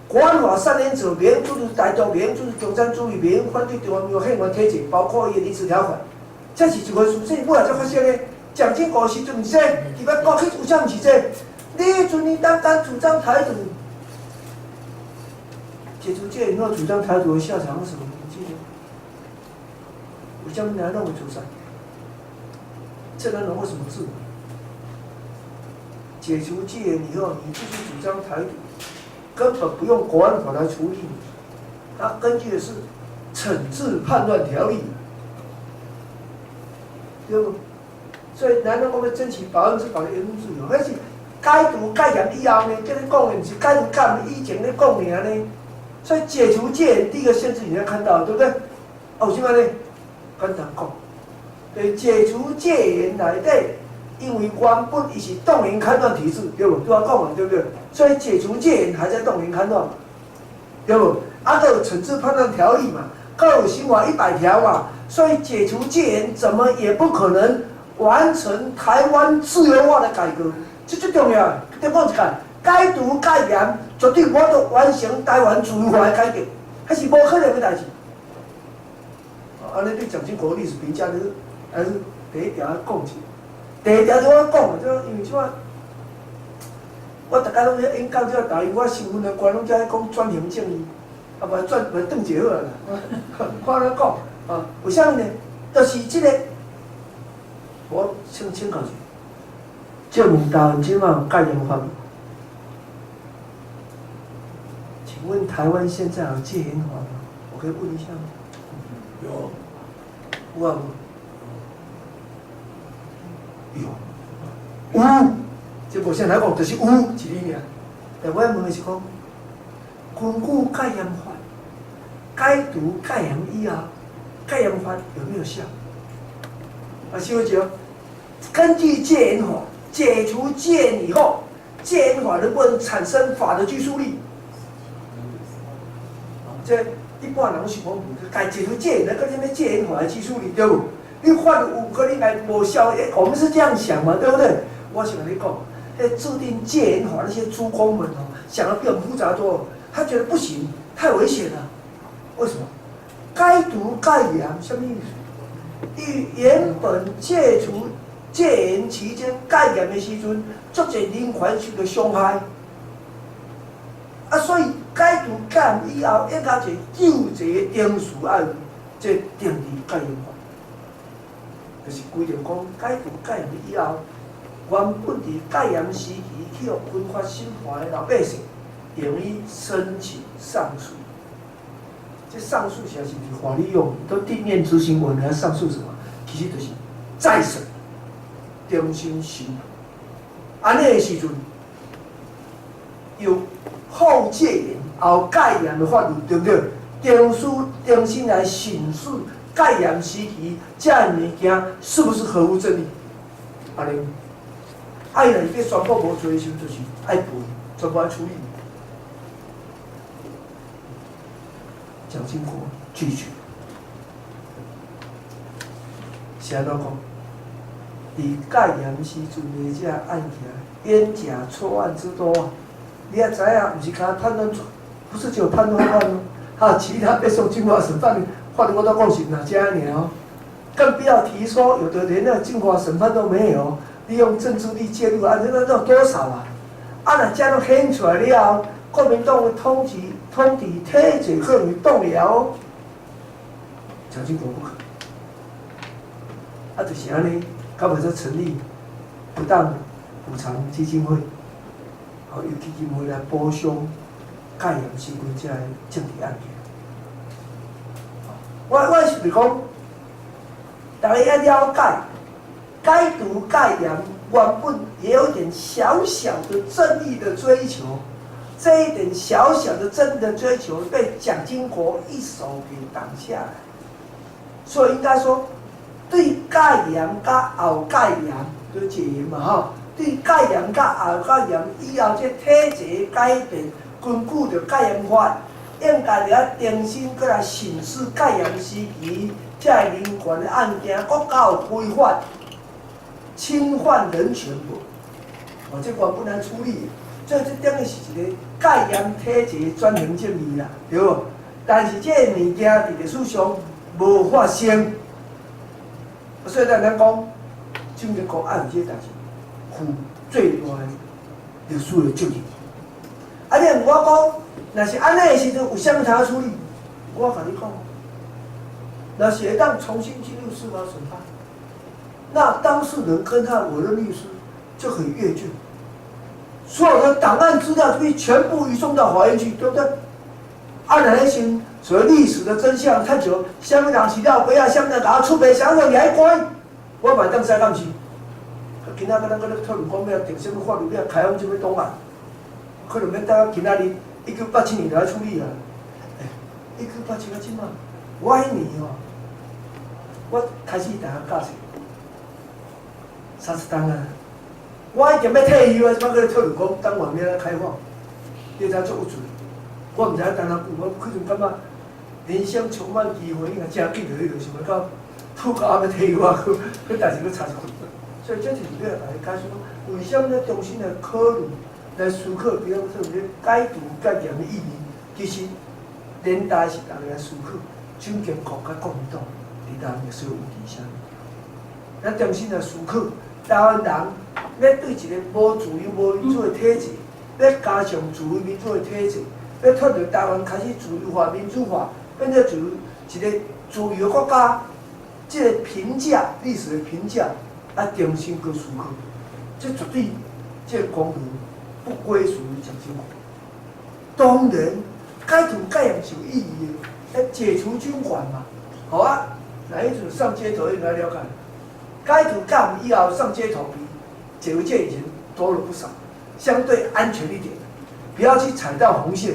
國安法三原則，袂用支持台獨，袂用支持共產主義，袂用反對中華民國憲法體制，包括伊的臨時條款，這是一回事。這是尾仔才發生的。蔣經國時陣毋是這，伊欲講去有啥毋是這個？你彼陣你膽敢主張台獨，解除戒嚴後主張台獨的下場是什麼？你記得？為啥物來攏會自殺？鄭南榕為什麼自刎？解除戒嚴以後，你繼續主張台獨，根本不用國安法來處理你。他根據的是懲治叛亂條例，對不？所以難道我們爭取100%的言論自由？那是解除戒嚴以後呢？這咧講的毋是解除戒嚴以前咧講爾呢。所以解除戒嚴第一個限制你要看到，對不對？哦，為啥物呢？簡單講，對解除戒嚴內底，因為原本伊是動員戡亂體制，對無？拄仔講完，對不對？所以解除戒嚴還在動員戡亂，對無？啊，閣有懲治叛亂條例嘛，閣有刑法100條嘛，所以解除戒嚴怎麼也不可能完成台灣自由化的改革，這最重要。再講一擺，解除戒嚴絕對無法度完成台灣自由化的改革，彼是無可能的代誌。按呢對蔣經國歷史評價，就是還是第一條講一下，第二條就我講的，就因為這擺我逐工攏咧演講，這台我身份的關攏在講轉型正義，啊，無轉無轉一下好啊啦。看咧講啊，為啥物呢？就是這個，我請請教一下，請問台灣這擺有戒嚴法無？請問台灣現在有戒嚴法嗎？我可以問一下嗎？有。有啊無？有。有，這無啥來講，就是有一字爾。但我欲問的是講，根據戒嚴法解除戒嚴以後，戒嚴法有沒有效？啊，小姐，根據戒嚴法解除戒嚴以後，戒嚴法能不能產生法的拘束力？這一般人想講，該解除戒嚴，閣啥物戒嚴法的拘束力，對無？你法有可能來無效，我們是這樣想嘛，對不對？我想共你講，在制定戒嚴法那些諸公們哦，想的比我們複雜多了。他覺得不行，太危險了。為什麼？解除戒嚴什麼意思？伊原本解除戒嚴期間戒嚴的時陣，足濟人權受到傷害。啊，所以解除戒嚴以後，應該一個救濟程序愛有這定佇戒嚴法，就是規定講解除戒嚴以後，原本佇戒嚴時期去予軍法審判的老百姓，用於申請上訴。這上訴實在是毋是法律用語，都定讞執行完還上訴什麼？其實就是再審、重新審。按呢的時陣，由後戒嚴、後戒嚴的法律，對不對？重新重新來審視戒嚴時期這物件是不是合乎正義？按呢，啊，伊若是欲宣布無罪的時陣，就是愛賠，全部愛處理。蔣經國拒絕。是按怎講？佇戒嚴時陣的這案件，冤假錯案之多啊！你也知影，毋是干焦叛亂，不是只有叛亂案哦，還有其他被送軍法審判，法律我都講是哪遮爾哦。更不要提說有的連那個軍法審判都沒有，利用政治力介入案，那那多少啊？啊，若這攏顯出來了後，國民黨的統治體制可能會動搖哦。蔣經國不可，啊，就是按呢，到尾才成立不當補償基金會，予由基金會來補償戒嚴時陣這个政治案件。我是講，大家愛了解，解除戒嚴原本也有點小小的正義的追求，這一點小小的正義的追求被蔣經國一手給擋下來，所以應該說，對戒嚴佮後戒嚴都解嚴嘛吼，對戒嚴佮後戒嚴以後，這體制改變，根據著戒嚴法，應該著愛重新閣來審視戒嚴時期這个人權的案件，閣較有違法、侵犯人權無？哦，這原本來處理，所以這等於是一個戒嚴體制轉型正義啦，對無？但是這个物件佇歷史上無發生，所以咱講，蔣經國愛這个代誌，負最大的歷史的責任。啊，你問我講，若是按呢的時陣，有啥物通處理？我共你講，若是會當重新進入司法審判，那當事人跟他委任律師就可以閱卷，所有的檔案資料就可以全部移送到法院去，對不對？啊，若彼時所謂歷史的真相探求，啥物人是老爸仔，啥物人共我出賣，啥物人來關，我嘛會當使敢是？今仔日咱閣咧討論講欲定啥物法律，欲開放啥物檔案，可能欲等到今仔日1987年來處理啊。欸，1987到這馬，我彼年吼，我開始大學教冊，30冬啊，我已經欲退休啊，這擺閣咧討論講檔案欲按怎開放，你知影足鬱卒。我毋知影等偌久，我可能感覺人生充滿機會，應該誠緊就彼落，想袂到吐到猶欲退休啊，閣閣代誌閣差一份。所以這就是欲共大家解釋講，為啥物咧重新來考慮、來思考，比如講這解除戒嚴的意義，其實連帶是逐家來思考，蔣經國佮國民黨佇台灣歷史有問題啥物？咱重新來思考，台灣人欲對一个無自由、無民主的體制，欲加強自由民主的體制，欲脫離台灣開始自由化、民主化，變做自由一个自由國家，這个評價歷史的評價，愛重新閣思考，這絕對這個功勞不歸屬於蔣經國。當然，解除戒嚴是有意義的，欲解除軍管嘛，好啊。哪一陣上街頭應該了解，解除戒嚴以後上街頭比解除戒嚴以前多了不少，相對安全一點，不要去踩到紅線。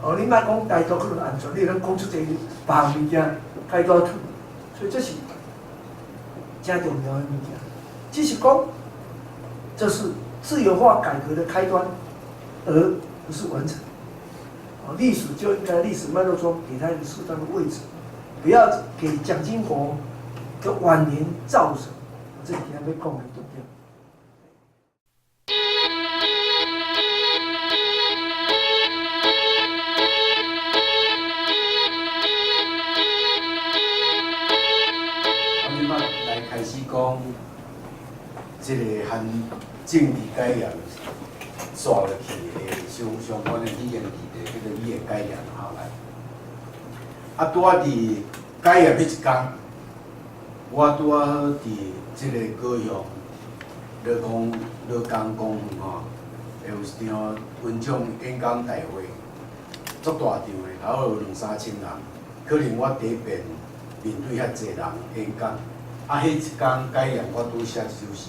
哦，你莫講台獨可能安全，你會當講出這個別項物件，開多吐，所以這是誠重要的物件。只是講，這是自由化改革的開端，而不是完成。哦，歷史就應該歷史脈絡中給他一個適當的位置，不要給蔣經國的晚年造成這幾天欲講的重點。我這擺來開始講，這個和政治解嚴煞落去的相關的幾件議題，叫做語言解嚴後來。啊，拄仔佇解嚴彼一工，我拄仔好佇這个高雄羅江公園吼，會有一場群眾演講大會，足大場的，頭有兩三千人，可能我第一遍面對遐濟人演講。啊，彼一工解嚴，我拄寫一首詩，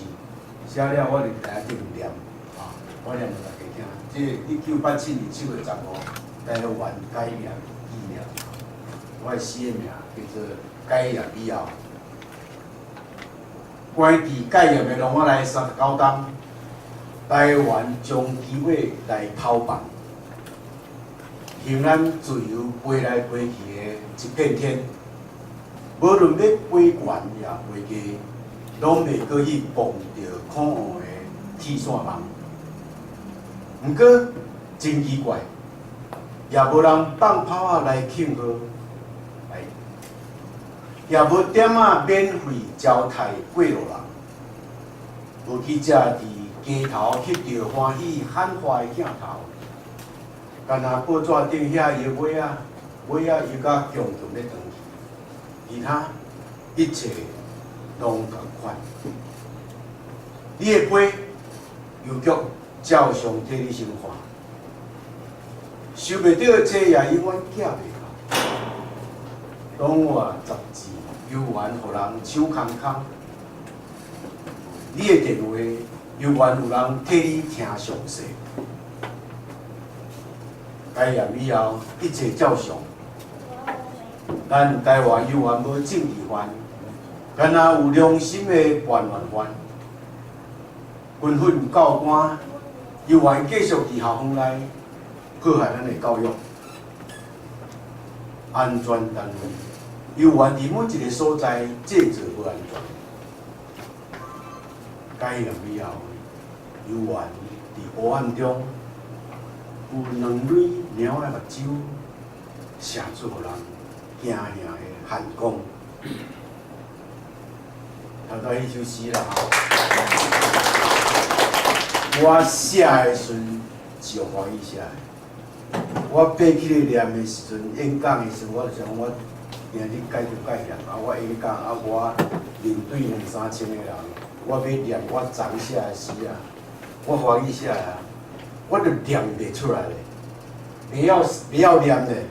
寫了我就佇台頂念，啊，我念予大家聽。這1987年7月15，台灣解嚴紀念，我的詩的名叫做《解嚴以後》。關佇戒嚴的籠仔內39冬，台灣將機會來偷放，翕咱自由飛來飛去的一片天，無論欲飛懸抑飛低，攏袂過去碰著可惡的鐵線網。毋過真奇怪，也無人放炮仔來慶賀，也無點仔免費招待過路人，無記者佇街頭翕著歡喜喊話的鏡頭，干焦報紙頂遐搖尾仔，尾仔搖甲強強欲斷去，其他一切攏仝款。你的批郵局照常替你先看，收袂著這也永遠寄袂到。當我雜誌猶原予人手空空，你的電話猶原有人替你聽詳細。解嚴以後，一切照常。咱台灣猶原無政治犯，干焦有良心的叛亂犯。軍訓教官猶原繼續佇校園內破壞咱的教育。安全單位猶原佇每一个所在製造無安全。解嚴以後，猶原佇黑暗中有兩蕊貓仔目睭，射出予人驚嚇的寒光。頭拄彼首詩啦，我寫的時陣是用華語寫的。我爬起來念的時陣，演講的時陣，我就想我今日解就解嚴，啊，我演講啊，我面對兩三千个人，我欲念我昨寫的詩啊，我華語寫的啊，我就念袂出來咧，袂曉念咧。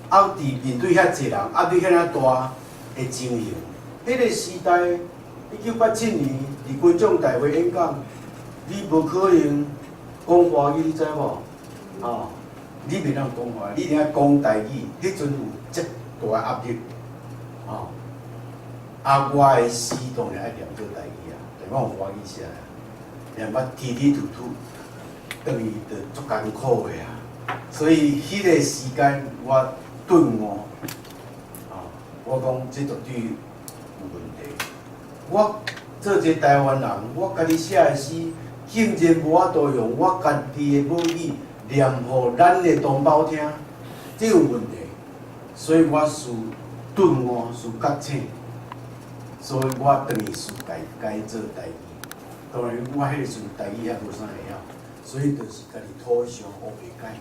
啊，佇面對遐濟人，壓力遐爾大的情形，彼個時代，1987年佇軍將大會演講，你無可能講華語，你知無？吼，你袂當講華語，你一定愛講台語。彼陣有遮大壓力，吼。啊，我的詩當然愛念做台語啊，但我用華語寫啊，念啊啼啼吐吐，轉去就足艱苦的啊。所以彼個時間我頓悟，吼，我講這絕對有問題。我做一個台灣人，我家己寫的詩，竟然無法度用我家己的母語念予咱的同胞聽，這有問題。所以我思頓悟，思覺醒，所以我轉去思改改做台語。當然，我彼個時陣台語還無啥會曉，所以就是家己土想烏白改，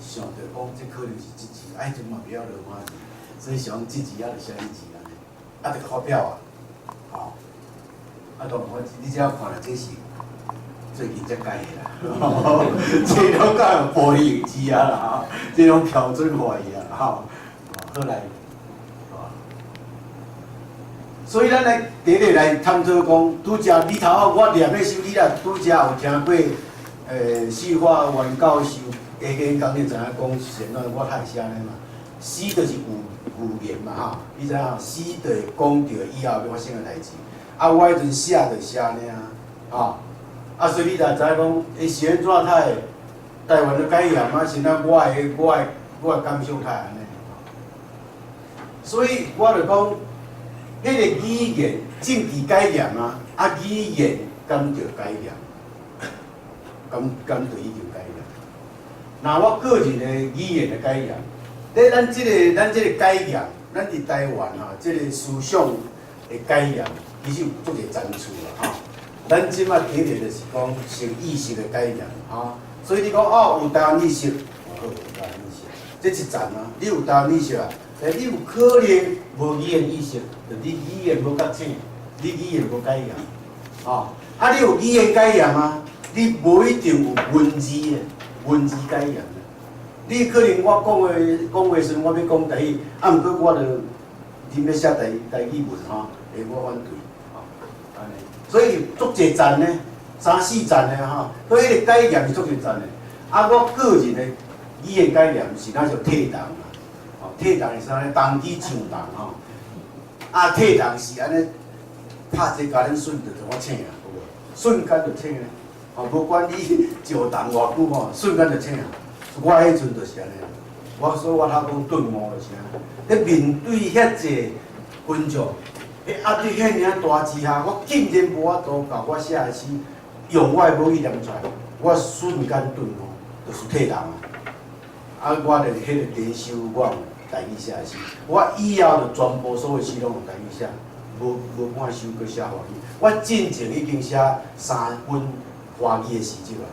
想著講這可能是這字，啊，彼陣嘛袂曉羅馬字，所以想這字啊就寫彼字按呢，啊，就發表啊，吼。啊，當然我你只要看啦，這是最近才改的啦，這攏改用玻璃字啊啦，吼，這攏標準化去啊，吼。好來，所以咱來第一個來探討講，拄才你頭仔我念彼首，你若拄才有聽過，四化元教授的演講，你知影講是按怎我較會寫呢嘛？詩就是預言嘛，吼，你知影詩就會講著以後欲發生的代誌。啊，我彼陣寫就寫爾，吼，啊，所以你若知影講，欸，是按怎才會台灣的解嚴啊？是按我的感想較會按呢。所以我就講，彼個語言政治解嚴啊，啊語言敢著解嚴？敢著已經解嚴？若我個人的語言的解嚴，咧咱這個解嚴，咱佇台灣吼，這個思想的解嚴，其實有足濟層次啦吼。咱這擺第一個就是講先意識的解嚴吼，所以你講哦有台灣意識，好有台灣意識，這一層啊，你有台灣意識啊。但你有可能無語言意識，就你語言無覺醒，你語言無解嚴，吼！啊，你有語言解嚴啊？你無一定有文字的文字解嚴。你可能我講話講話時陣，我欲講台語，啊，毋過我就啉欲寫台語文吼，會我反對，吼，按呢。所以足濟層呢，三四層的吼，所以彼個解嚴是足濟層的。啊，我個人的語言解嚴是咱就退堂。退堂是啥呢？動機上堂吼，啊，退堂是按呢，拍這共恁順就就我醒啊，有無？瞬間就醒啊，吼，無管你上堂偌久吼，瞬間就醒啊。我彼陣就是按呢，我所以我頭講頓悟就是啥？咧面對遐濟群眾，彼壓力遐爾大之下，我竟然無法度共我寫的詩，用我的母語念出來，我瞬間頓悟，就是退堂啊！啊，我就彼個第一首我用台語寫的詩，我以後就全部所有詩攏用台語寫，無半首閣寫華語。我進前已經寫三本華語的詩集啊，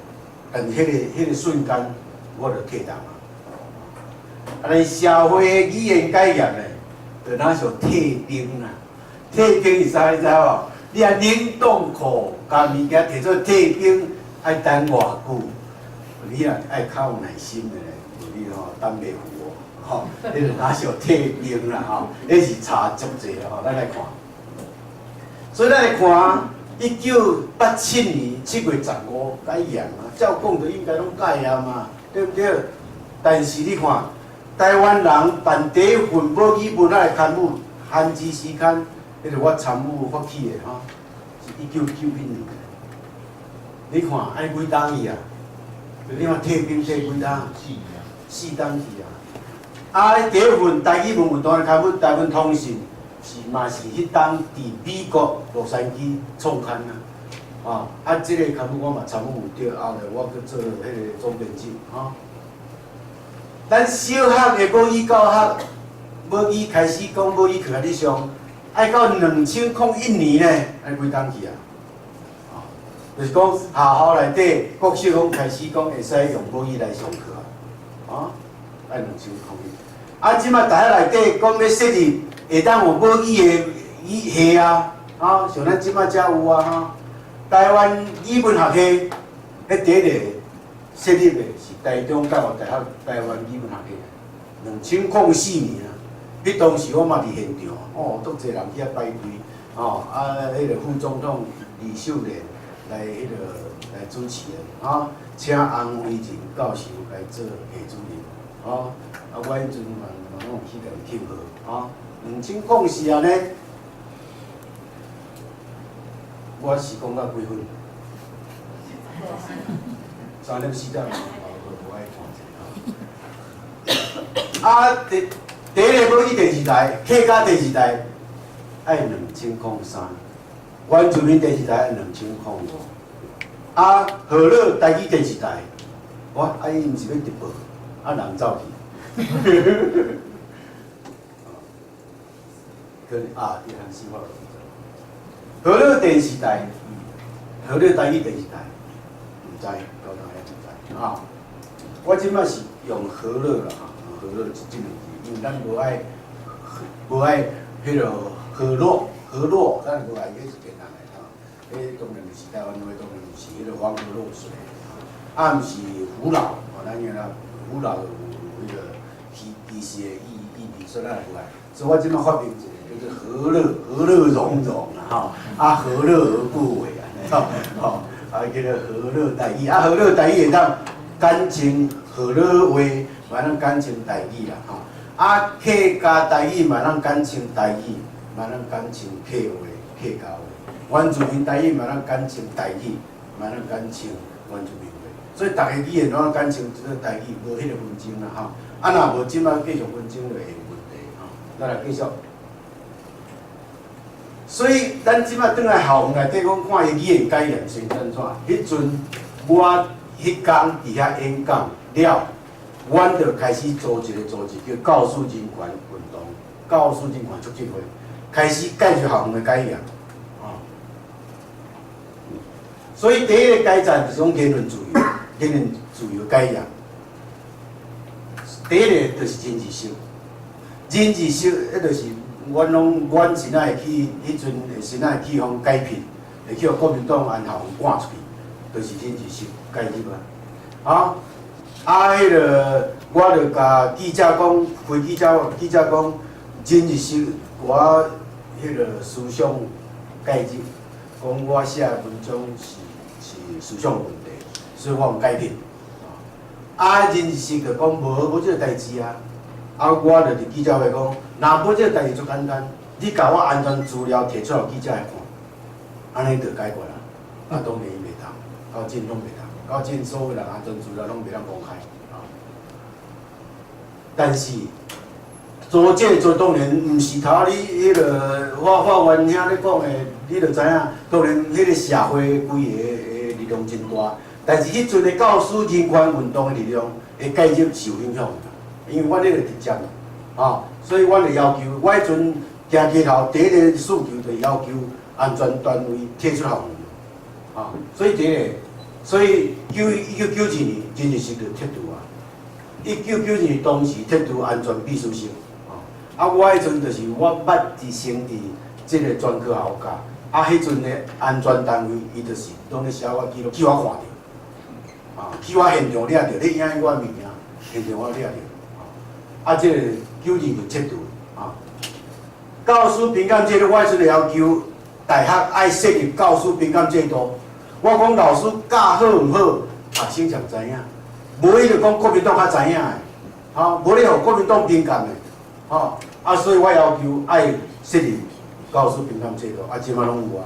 但是彼個瞬間，我就退堂啊。啊，咱社會語言改革呢，就若像退冰啦。退冰是啥？你知無？你按冷凍庫共物件提出退冰，愛等偌久？你若愛較有耐心的咧，無你吼等袂赴哦。吼，彼就若像退冰啦吼，彼是差足濟吼。咱來看，所以咱來看1987年7月15解嚴啊，照講就應該攏解啊嘛，對毋對？但是你看，台灣人辦第一份母語文學的刊物《韓字詩刊》，彼個我參與發起的吼，是1991年。你看，按呢幾冬去啊？你看退冰退幾冬？四冬去啊！啊，第一份台語文運動的刊物《台灣通信》是嘛是彼當佇美國洛杉磯創刊啊！啊，啊，這个刊物我嘛參與著，後來我閣做彼个總編輯吼。咱小學的母語教學，母語開始講母語課來咧上，愛到2001年呢，按呢幾冬去啊？哦，就是講學校內底國小攏開始講會使用母語來上課啊，啊，愛2001。啊，這擺大學內底講欲設立會當有母語的語系啊，啊，像咱這擺才有啊，吼。台灣語文學系，彼第一個設立的是台中教育大學台灣語文學系，2004年啊，彼當時我嘛佇現場，哦，足濟人去遐排隊，哦，啊，彼个副總統李秀蓮來彼个來主持的，啊，請洪維仁教授來做系主任，哦，啊，我彼陣嘛攏有去共伊慶賀，啊，2004按呢，我是講到幾分？3點4點，哦，無愛看者吼。啊，第一个母語電視台，客家電視台愛2003，原住民電視台愛2005。啊，和樂台語電視台，我啊伊毋是欲直播，啊人走去。可能啊，伊漢死我。和樂電視台，和樂台語電視台，毋知，高大也毋知啊。我這擺是用和樂啦，哈，和樂這兩字，因為咱無愛彼个河洛，河洛，咱無愛，彼是騙人的吼。彼當然毋是台灣話，當然毋是彼个黃河洛水，啊，毋是福佬，吼，咱因為福佬有彼个歧視的意味，所以咱也無愛。所以我這擺發明一个叫做和樂，和樂融融啦，吼，啊，何樂而不為啊，吼，吼，啊，叫做和樂台語，啊，和樂台語會當簡稱和樂話，嘛當簡稱台語啦，吼，啊，客家台語嘛當簡稱台語，嘛當簡稱客話、客家話，原住民台語嘛當簡稱台語，嘛當簡稱原住民話，所以逐个語言攏簡稱這個台語，無彼个紛爭啦，吼，啊，若無這擺繼續紛爭就會有問題，吼，咱來繼續。所以，咱這擺轉來校園內底講看伊語言改革是按怎？彼陣我彼工佇遐演講了，阮就開始組一個組織叫教師人權運動，教師人權促進會，開始介紹校園的改革。哦，所以第一個階段就是講言論自由，言論自由改革。第一个就是人字式，人字式，彼就是。阮攏，阮是哪會去？彼陣是哪會去予解聘，會去予國民黨安校趕出去，就是人字式介入啊。啊，啊，彼个我就共記者講，開記者記者講，人字式我彼个思想介入，講我寫的文章是思想問題，所以我予解聘。啊，人字式就講無這个代誌啊。啊，我就佇記者會講，若無這个代誌足簡單，你共我安全資料提出來，予記者來看，按呢就解決啦。啊，當然伊袂當，到今攏袂當，到今所有人安全資料攏袂當公開。啊，但是組這個當然毋是頭你彼个法院遐咧講的，你就知影，當然彼个社會規個的力量真大，但是彼陣的教師人權運動的力量的介入是有影響的，因為阮彼個直接，吼，所以阮會要求，我彼陣行街頭第一个訴求就是要求安全單位退出校園，吼，所以第一個，所以1992年真正是就撤除啊，1992年當時撤除安全秘書室。啊！我彼陣就是我捌佇先佇這个專科學校教，啊，彼陣的安全單位，伊就是攏咧寫我記錄，去我看著，啊，去我現場掠著，咧影我物件，現場我掠著，啊，這个92就撤除，啊。教師評鑑制度，我彼陣要求大學愛設立教師評鑑制度。我講老師教好毋好，學生才知影，無伊就講國民黨較知影的，吼，無你予國民黨評鑑的，吼。啊，所以我要求愛設立教師評鑑制度，啊，這馬攏有啊，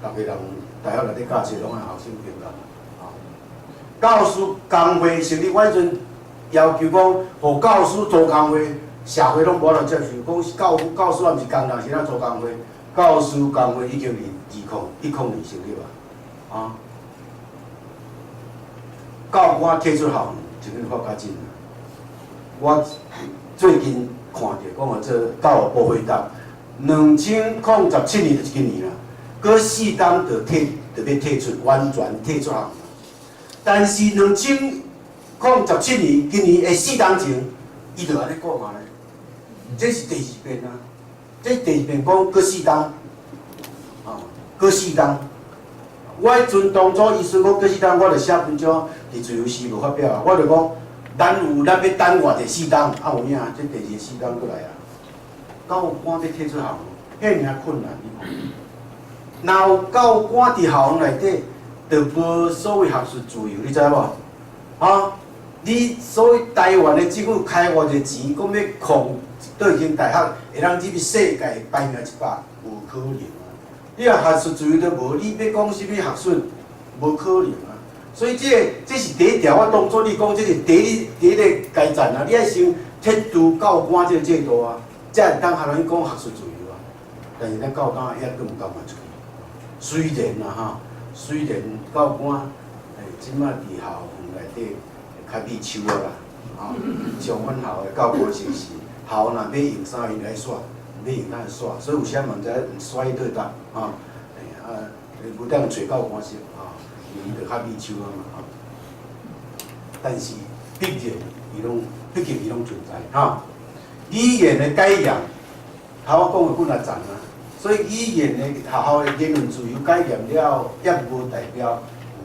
逐个人大學內底教冊攏愛學生評鑑，啊。教師工會成立，我彼陣要求講，予教師組工會，社會攏無法度接受，講教師也毋是工人，是怎組工會？教師工會已經佇2010年成立啊，啊。教官退出校園，這個發較真。我最近看著講啊，這教育部回答，2017年就是今年啦，閣四冬就退，就欲退出，完全退出校園。但是2017年，今年的四冬前，伊就按呢講啊咧，這是第二遍啊，這是第二遍講閣四冬，啊，閣四冬。我彼陣當初伊宣講閣四冬，我就寫文章佇自由時報發表啊，我就講，咱有咱欲等偌濟四冬，啊有影，這第二個四冬閣來啊。教官欲退出校園，遐爾困難，你看。若有教官佇校園內底，就無所謂學術自由，你知無？啊，你所以台灣的政府開偌濟錢，講欲控佗一間大學，會當入去世界排名100，無可能啊！你若學術自由都無，你欲講啥物學術，無可能啊！所以這個這是第一條，我當初你講這是第一個階層啊！你愛先撤除教官這個制度啊，才會當予人講學術自由啊。但是咱教官抑閣毋甘願出去。雖然啊吼，雖然教官這馬佇校園內底較美手啊啦，吼，像阮校的教官是校若欲用啥，𪜶來煞，欲用咱煞，所以有時嘛毋知煞去佗搭，吼，啊，無當揣教官識，吼，伊就較美手啊嘛，吼。但是必然伊攏，畢竟伊攏存在，吼。語言的解嚴，頭我講的本來讚啊，所以語言的學校的言論自由解嚴了，也無代表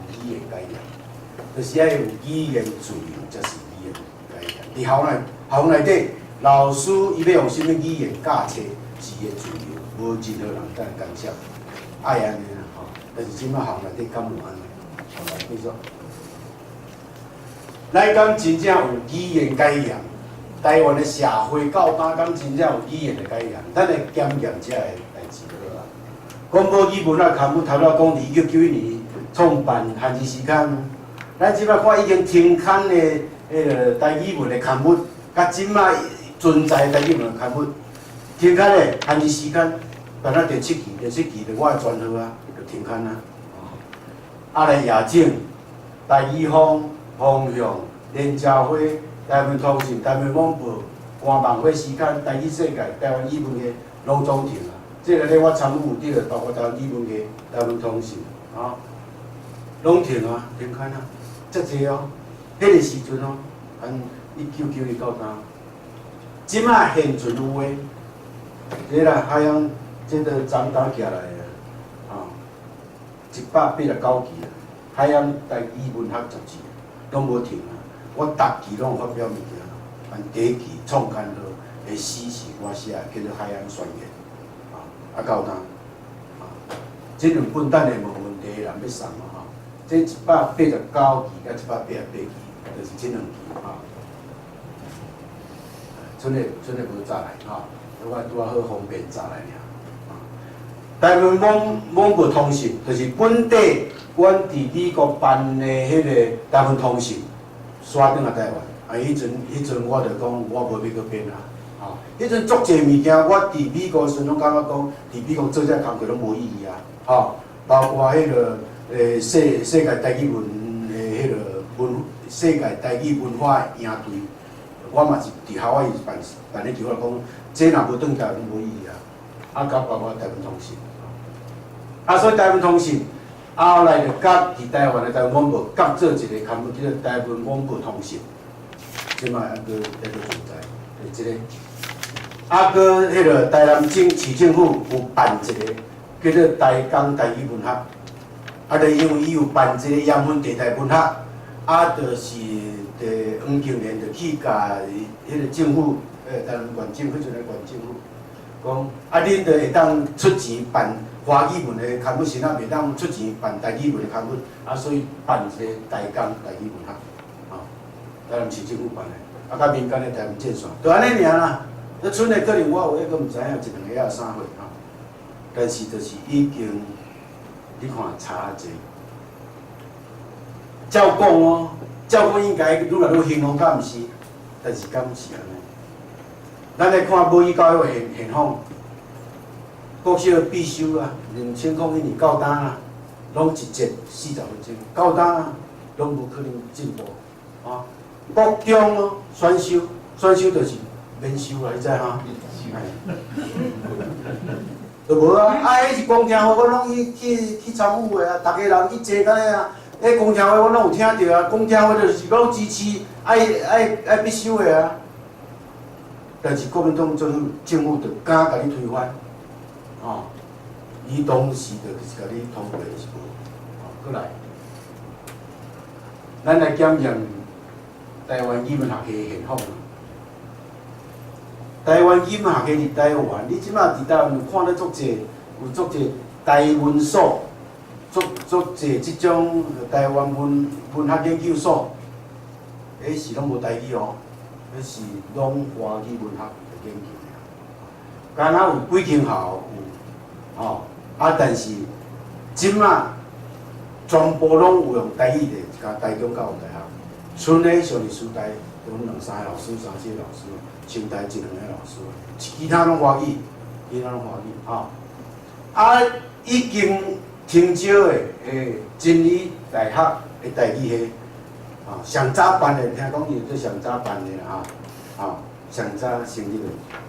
有語言解嚴，就是愛有語言自由，才是語言解嚴。佇校內，校內底，老師伊欲用啥物語言教冊，是伊的自由，無任何人會當干涉。愛按呢啦，吼。但是這馬校內底敢有按呢？好，來繼續。咱敢真正有語言解嚴？台灣的社會到今敢真正有語言的解嚴？咱來檢驗這个代誌就好啊。廣播語文仔刊物頭拄仔講，1991年創辦漢字時刊。咱這馬看已經停刊的彼个台語文的刊物，佮這馬存在台語文的刊物，停刊的漢字時刊，辦到第七期，第七期就我的專號啊，就停刊啊。啊來夜景、台語風、方向、連朝花、台灣通訊、台灣網報、官網會時刊、台語世界、台灣語文系，攏總停啊！這个咧我參與有佇包括台灣語文系、台灣通訊，啊，攏停啊，停刊啊，遮濟哦。彼个時陣哦，按1991到今，這馬現存有的，這啦海洋，這个昨昏寄來的，啊，189期啊，海洋台語文學雜誌，攏無停啊。我逐期攏有發表物件，按第一期創刊號的詩是我寫的，叫做《海岸宣言》，啊，啊到今，啊，這兩本等下無問題的人欲送嘛吼，這189期佮188期，就是這兩期吼。賰的賰的無載來吼，我拄仔好方便載來爾。台灣網網報通訊，就是本地阮佇美國辦的彼个台灣通訊，徙轉來台灣。啊，彼陣我就講我無欲閣變啊，吼，彼陣足濟物件，我佇美國時陣攏感覺講，佇美國做這工課攏無意義啊，吼，包括彼個世界台語文的彼個文，世界台語文化營隊，我嘛是佇夏威夷辦辦咧就我講，這若無轉台灣無意義啊，啊，佮包括台灣通信，啊，所以台灣通信後來就佮佇台灣的台灣廣播合做一個刊物，叫做台灣廣播通信，這擺猶閣存在，就這個。啊，閣彼個台南市政府有辦一個叫做台江台語文學，啊，就因為伊有辦一個鹽分地帶文學，啊，就是佇黃敬連就去共彼個政府，台南縣政府，彼陣的縣政府，講啊，恁就會當出錢辦華語文的刊物，是啊，袂當出錢辦台語文的刊物，啊，所以辦一個台江台語文學，吼，台南市政府辦的，啊，佮民間的台灣戰線，就按呢爾啦。那賰的可能我有彼個毋知影，一兩个仔啥貨吼，但是就是已經，你看差濟。照講哦，照講應該愈來愈興旺，敢毋是？但是敢是按呢？咱來看母語教育現況，國小必修啊，2001年到今啊，攏一節40分鐘，到今啊，攏無可能進步啊。國中哦，選修，選修就是免修啦，你知哈？就無啊！啊，彼是公聽會，我攏去參與的啊，逐家人去坐按呢啊。彼公聽會我攏有聽著啊，公聽會就是攏支持愛必修的啊。但是國民黨政府就敢共你推翻，吼，伊當時就是共你通過是無，吼，閣來，咱來檢驗台灣語文學系的現況。台灣語文學系佇台灣，你這馬佇台灣有看著足濟，有足濟台文所，足濟這種台灣文學研究所，彼是攏無台語哦，彼是攏華語文學的研究爾。敢若有幾間校有，吼，啊，但是這馬全部攏有用台語的，共台中教育大學，賰咧上日師大，有兩三个老師，三四个老師，清大一兩个老師，其他攏華語，其他攏華語，吼。啊，已經停招的，真理大學的台語系，吼，上早辦的，聽講伊做上早辦的啦，吼，吼，上早成立的，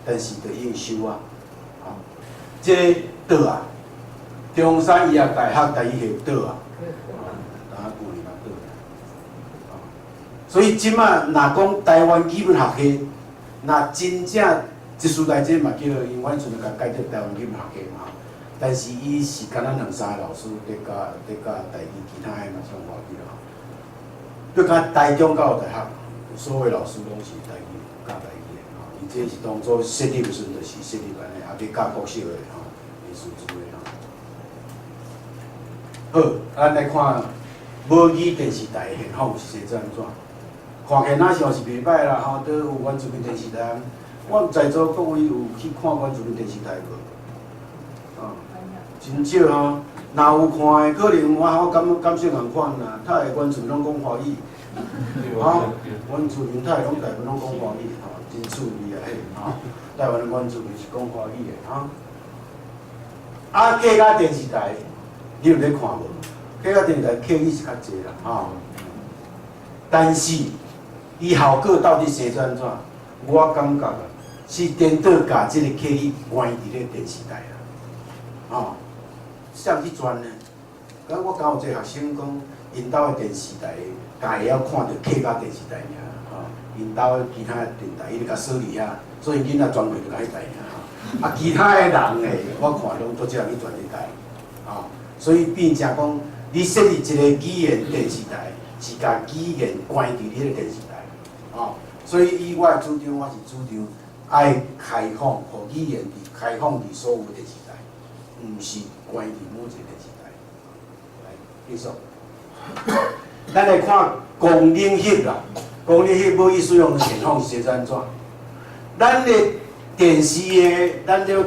但是就已經收啊，吼，這個倒啊，中山醫學大學台語系倒啊，啊，舊年嘛倒啊，所以這馬若講台灣語文學系，若真正一師大這嘛叫，因為阮陣就共改做台灣語文學系嘛，但是伊是敢若兩三個老師佇教台語，其他的嘛算華語啦。閣較台中教育大學，所有老師攏是台語教台語的吼，伊這是當初設立的時陣就是設立按呢，啊欲教國小的吼，師資的吼。好，咱來看母語電視台的現況是怎怎？看起來若像是袂䆀啦吼，都有原住民電視台。我毋在座各位有去看原住民電視台無？啊，真少吼。若有看的，可能我感受仝款啦。較會原住民攏講華語，吼，原住民較會攏大部分攏講華語，吼，真趣味啊彼，吼。台灣的原住民是講華語的，吼。啊，客家電視台，你有咧看無？客家電視台客語是較濟啦，吼。但是，伊效果到底生做按怎？我感覺啊，是顛倒共這個客語關佇咧電視台啦，吼。誰去轉呢？咁我敢有一個學生講，𪜶兜的電視台，共會曉看著客家電視台爾，吼，𪜶兜的其他的電台，伊就共鎖佇遐，所以囡仔轉過就共彼台爾，吼。啊，其他的人的，我看攏足少人去轉這台，吼。所以變成講，你設立一個語言電視台，是共語言關佇你彼個電視台，吼。所以以我的主張，我是主張愛開放，予語言佇開放佇所有電視台，毋是關佇某一個電視台。來，繼續。咱來看公領翕啦，公領翕母語使用的現況是按怎？咱的電視的，咱這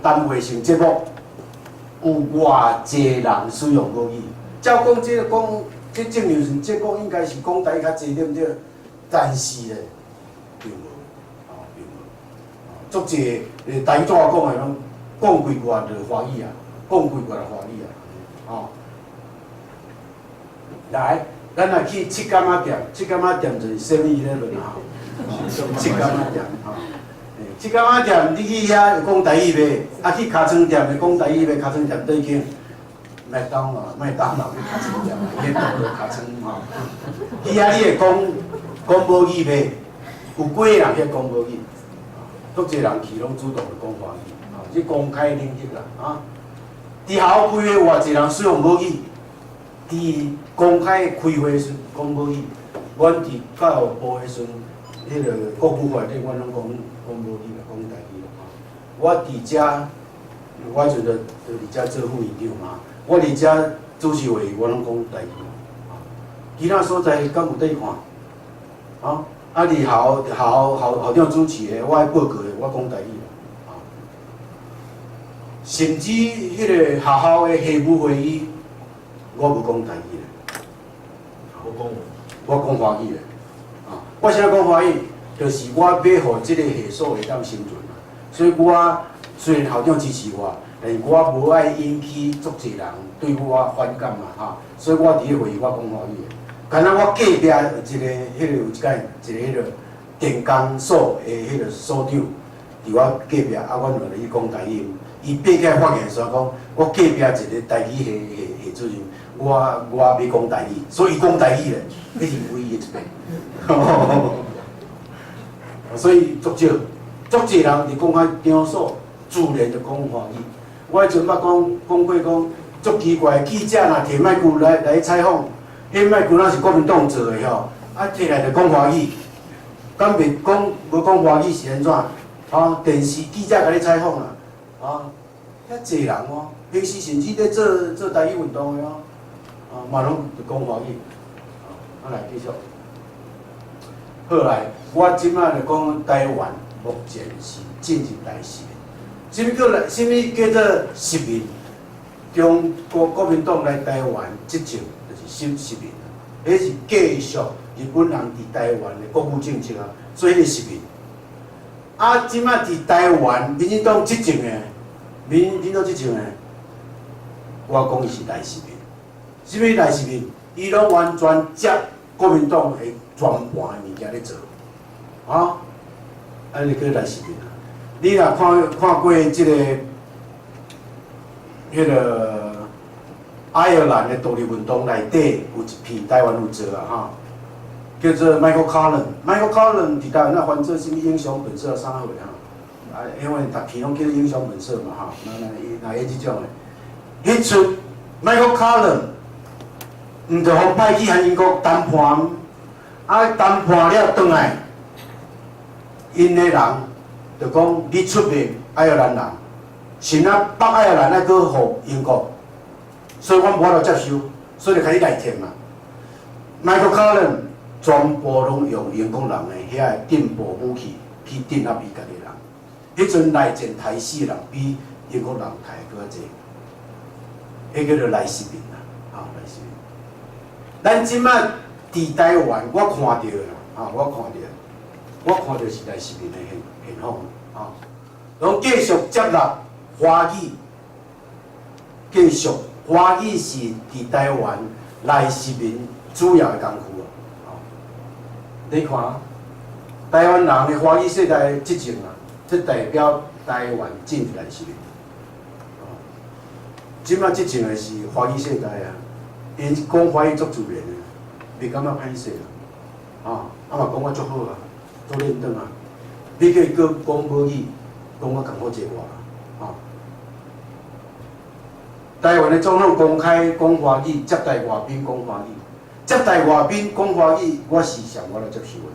單位性節目，有偌濟人使用母語？照講這個講，這正常節目應該是講台語較濟，對毋對？但是咧，並無，哦，並無，足濟台語怎講的攏講幾句就華語啊，講幾句就華語啊，哦。來，咱來去七柑仔店，七柑仔店就是 7-Eleven 啊，七柑仔店吼。七柑仔店你去遐會講台語袂？啊，去尻川店會講台語袂？尻川店佗間？麥當勞，麥當勞去尻川店，去倒落尻川吼。去遐你會講講母語袂？有幾個人去講母語？足濟人去攏主動就講華語，吼，這公開領域啦，啊。佇學校開會偌濟人使用母語？佇公開開會時講母語，阮佇教育部的時陣，彼個國語會底，阮攏講講母語啦，講台語啦，吼。我佇遮，我彼陣就佇遮做副院長嘛，我佇遮主持會議，我攏講台語啦，其他所在敢有佇看？啊，啊，佇校校校校長主持的，我愛報告的，我講台語啦，啊。甚至彼個學校的系務會議，我無講台語咧，我講，我講華語咧，啊，我啥講華語？就是我欲予這個系所會當生存啊，所以我雖然校長支持我，但是我無愛引起足濟人對我反感嘛，哈，所以我佇咧會議我講華語的。敢若我隔壁有一個，彼個有一間一個彼個電工所的彼個所長，佇我隔壁，啊，阮兩個去講台語，伊爬起來發言時講，我隔壁一個台語系系系主任，我欲講台語，所以伊講台語咧，彼是唯一一遍。所以足少，足濟人佇公開場所自然就講華語。我彼陣捌講講過講，足奇怪，記者若提麥克來來採訪，彼麥克若是國民黨做的吼，啊提來就講華語，敢袂講無講華語是按怎？吼，電視記者共你採訪啦，啊，遐濟人哦，平時甚至咧做做台語運動的哦，啊，嘛攏就講華語，啊，來繼續。好來，我這擺就講台灣目前是進入內殖民，啥物叫來？啥物叫做殖民？中國國民黨來台灣執政就是新殖民，彼是繼續日本人佇台灣的國語政策啊，所以彼是殖民。啊，這擺佇台灣民進黨執政的，民進黨執政的，我講伊是內殖民。啥物內殖民？伊攏完全接國民黨的全盤的物件咧做，啊，按呢叫內殖民啊。你若看看過這個，彼個愛爾蘭的獨立運動內底有一篇台灣有做啊，哈，叫做 Michael Cullen。Michael Cullen 佇台灣那翻做啥物英雄本色啥貨哈？啊，因為逐篇攏叫做英雄本色嘛，哈，那那那演這種的。彼齣 Michael Cullen 毋就予派去和英國談判，啊，談判了轉來，𪜶的人就講你出賣愛爾蘭人，是啊，北愛爾蘭愛閣予英國，所以阮無法度接受，所以就開始內戰嘛。Michael Cullen 全部攏用英國人的遐个進步武器去鎮壓伊家己人。彼陣內戰刣死的人比英國人刣的閣較濟，彼叫做內殖民啦，吼，內殖民。咱這擺佇台灣，我看著啦，吼，我看著，我看著是內殖民的現現況，吼，攏繼續接納華語，繼續華語是佇台灣內殖民主要的工具啊，吼，你看，台灣人的華語世代執政啊，這代表台灣進入內殖民。哦，這擺執政的是華語世代啊，𪜶講華語足自然的，袂感覺歹勢啊，啊嘛講甲足好啊，足輪轉啊，你叫伊閣講母語，講甲艱苦濟我啦，吼。台灣的總統公開講華語，接待外賓講華語，接待外賓講華語，我是上無法度接受的。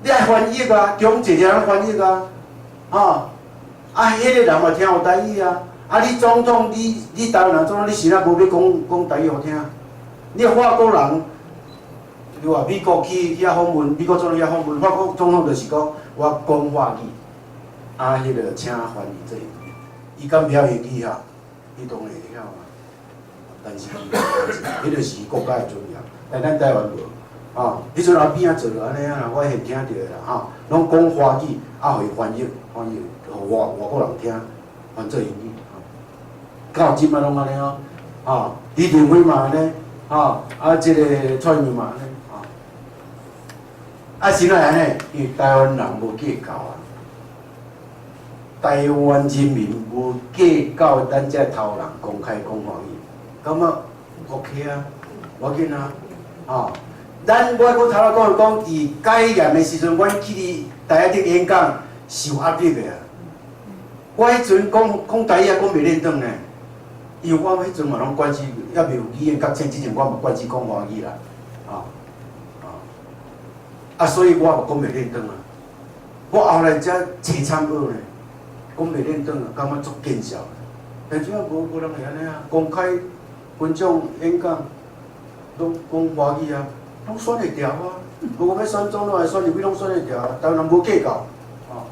你愛翻譯啊，中濟人翻譯啊，吼，啊，彼個人嘛聽有台語啊，啊，你總統，你你台灣人總統，你是哪無欲講講台語予聽？你法國人，你話美國去去遐訪問，美國總統去遐訪問，法國總統就是講我講法語，啊，彼個請翻譯做，伊敢會曉英語哈？伊當然會曉啊，但是彼個是國家的尊嚴，但咱台灣無，吼，彼陣阿扁仔做著按呢啊，我現聽著的啦，吼，攏講華語，啊，予伊翻譯，翻譯，予外國人聽，翻做英語，吼。到這擺攏按呢哦，吼，李登輝嘛按呢，吼，啊，這个蔡英文嘛按呢，吼。啊，是哪會按呢？因為台灣人無計較啊，台灣人民無計較咱這頭人公開講華語，感覺 OK 啊，無要緊啊，吼。咱我閣頭仔講講，佇解嚴的時陣，阮去佇台仔頂演講是有壓力的啊。我彼陣講講台語也講袂輪轉呢，因為我彼陣嘛攏慣勢，猶未有語言覺醒之前，我嘛慣勢講華語啦，吼，吼，啊，所以我嘛講袂輪轉啊。我後來才凄慘學呢，講袂輪轉啊，感覺足見笑。但這無人會按呢啊，公開分享演講，攏講華語啊。攏選會牢啊！無講欲選總統，還選立委，攏選會牢啊！台灣人無計較，吼！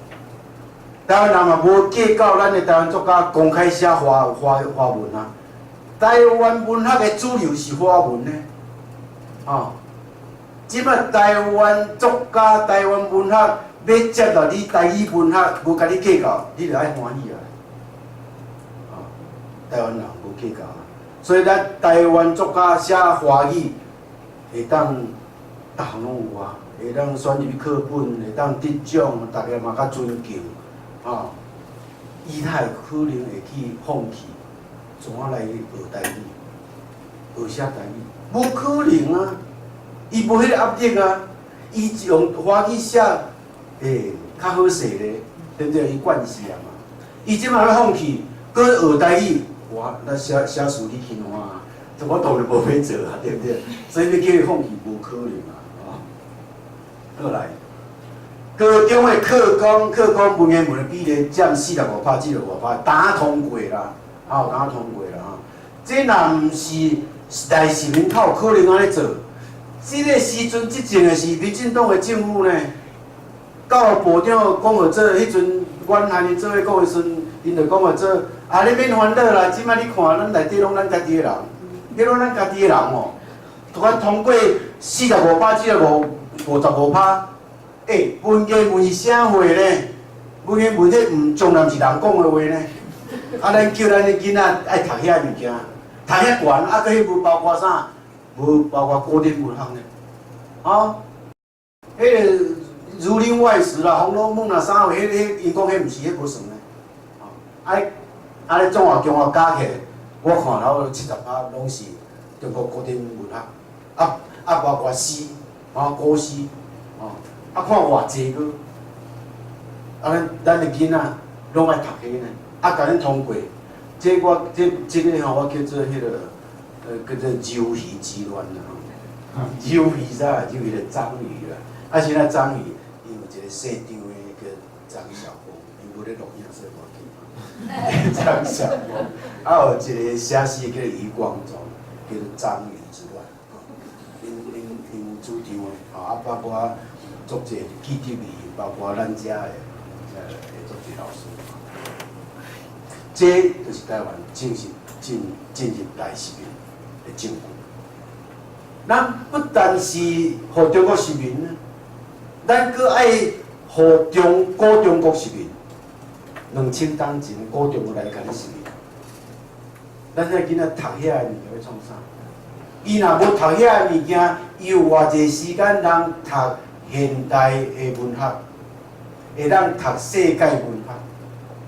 台灣人嘛無計較，咱的台灣作家公開寫華文啊！台灣文學的主流是華文呢，吼！這擺台灣作家、台灣文學欲接納你台語文學，無共你計較，你就愛歡喜啊！吼！台灣人無計較啊，所以咱台灣作家寫華語，會當逐項攏有啊，會當選入去課本，會當得獎，逐家嘛較尊敬，吼。伊才會可能會去放棄，怎啊來學台語，學寫台語？無可能啊！伊無彼個壓力啊！伊用華語寫，欸，較好勢咧，對毋對？伊慣勢啊嘛。伊這擺欲放棄，閣學台語，哇！那寫寫詞你去看啊！我當然無欲做啊，對毋對？所以欲叫伊放棄，無可能啊！吼，過來，高中的課綱，課綱文言文的比例佔45%至65%，當通過啦，吼，當通過啦，吼。這若毋是賴世民較有可能按呢做。這个時陣執政的是民進黨的政府呢，教育部長講號做，彼陣阮和𪜶做伙講的時陣，𪜶就講號做，啊，你免煩惱啦，這擺你看，咱內底攏咱家己的人，彼攏咱家己的人哦，突然通過45趴至55%，欸，文言文是啥貨呢？文言文彼毋從來毋是人講的話呢。啊，咱叫咱的囡仔愛讀遐物件，讀遐懸，啊，閣彼無包括啥？無包括古典文學呢？啊，彼个《儒林外史》啦，《紅樓夢》啦，啥貨？彼彼𪜶講彼毋是，彼無算呢。啊，啊，咧總合綜合加起來，我看差不多70%攏是中國古典文學，啊啊，包括詩，啊古詩，吼，啊看偌濟閣，啊咱咱的囡仔攏愛讀彼呢，啊，共恁通過，這我這這个吼，我叫做彼个叫做鰇魚之亂啦，吼，鰇魚啥？鰇魚就章魚啦，啊是那章魚，伊有一個細張的叫張曉風，伊無咧錄影，所以無要緊。張曉風，啊有一個寫詩叫余光中，叫做章魚之亂，𪜶𪜶𪜶主張的，吼啊包括足濟記得伊，包括咱遮的，遮的足濟老師，這就是台灣正式進入內殖民的證據。咱不但是予中國殖民，咱閣愛予古中國殖民。2000冬前古中國來共你殖民。咱遐囡仔讀遐个物件欲創啥？伊若無讀遐個物件，伊有偌濟時間通讀現代的文學，會當讀世界文學，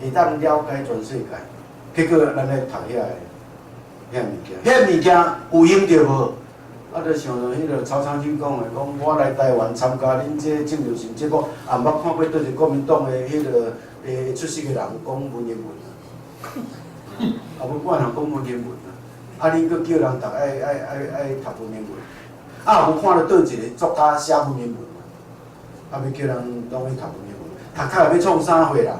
會當了解全世界。結果咱咧讀遐個物件，遐物件有用著無？啊，就像彼个曹長青講的，講我來台灣參加恁這政治性節目，也毋捌看過佗一個國民黨的彼个出席的人講文言文啊，也無半項講文言文啊。啊，恁閣叫人讀愛讀文言文，啊，也無看著佗一個作家寫文言文啊，啊，欲叫人攏去讀文言文，讀較會欲創啥貨啦？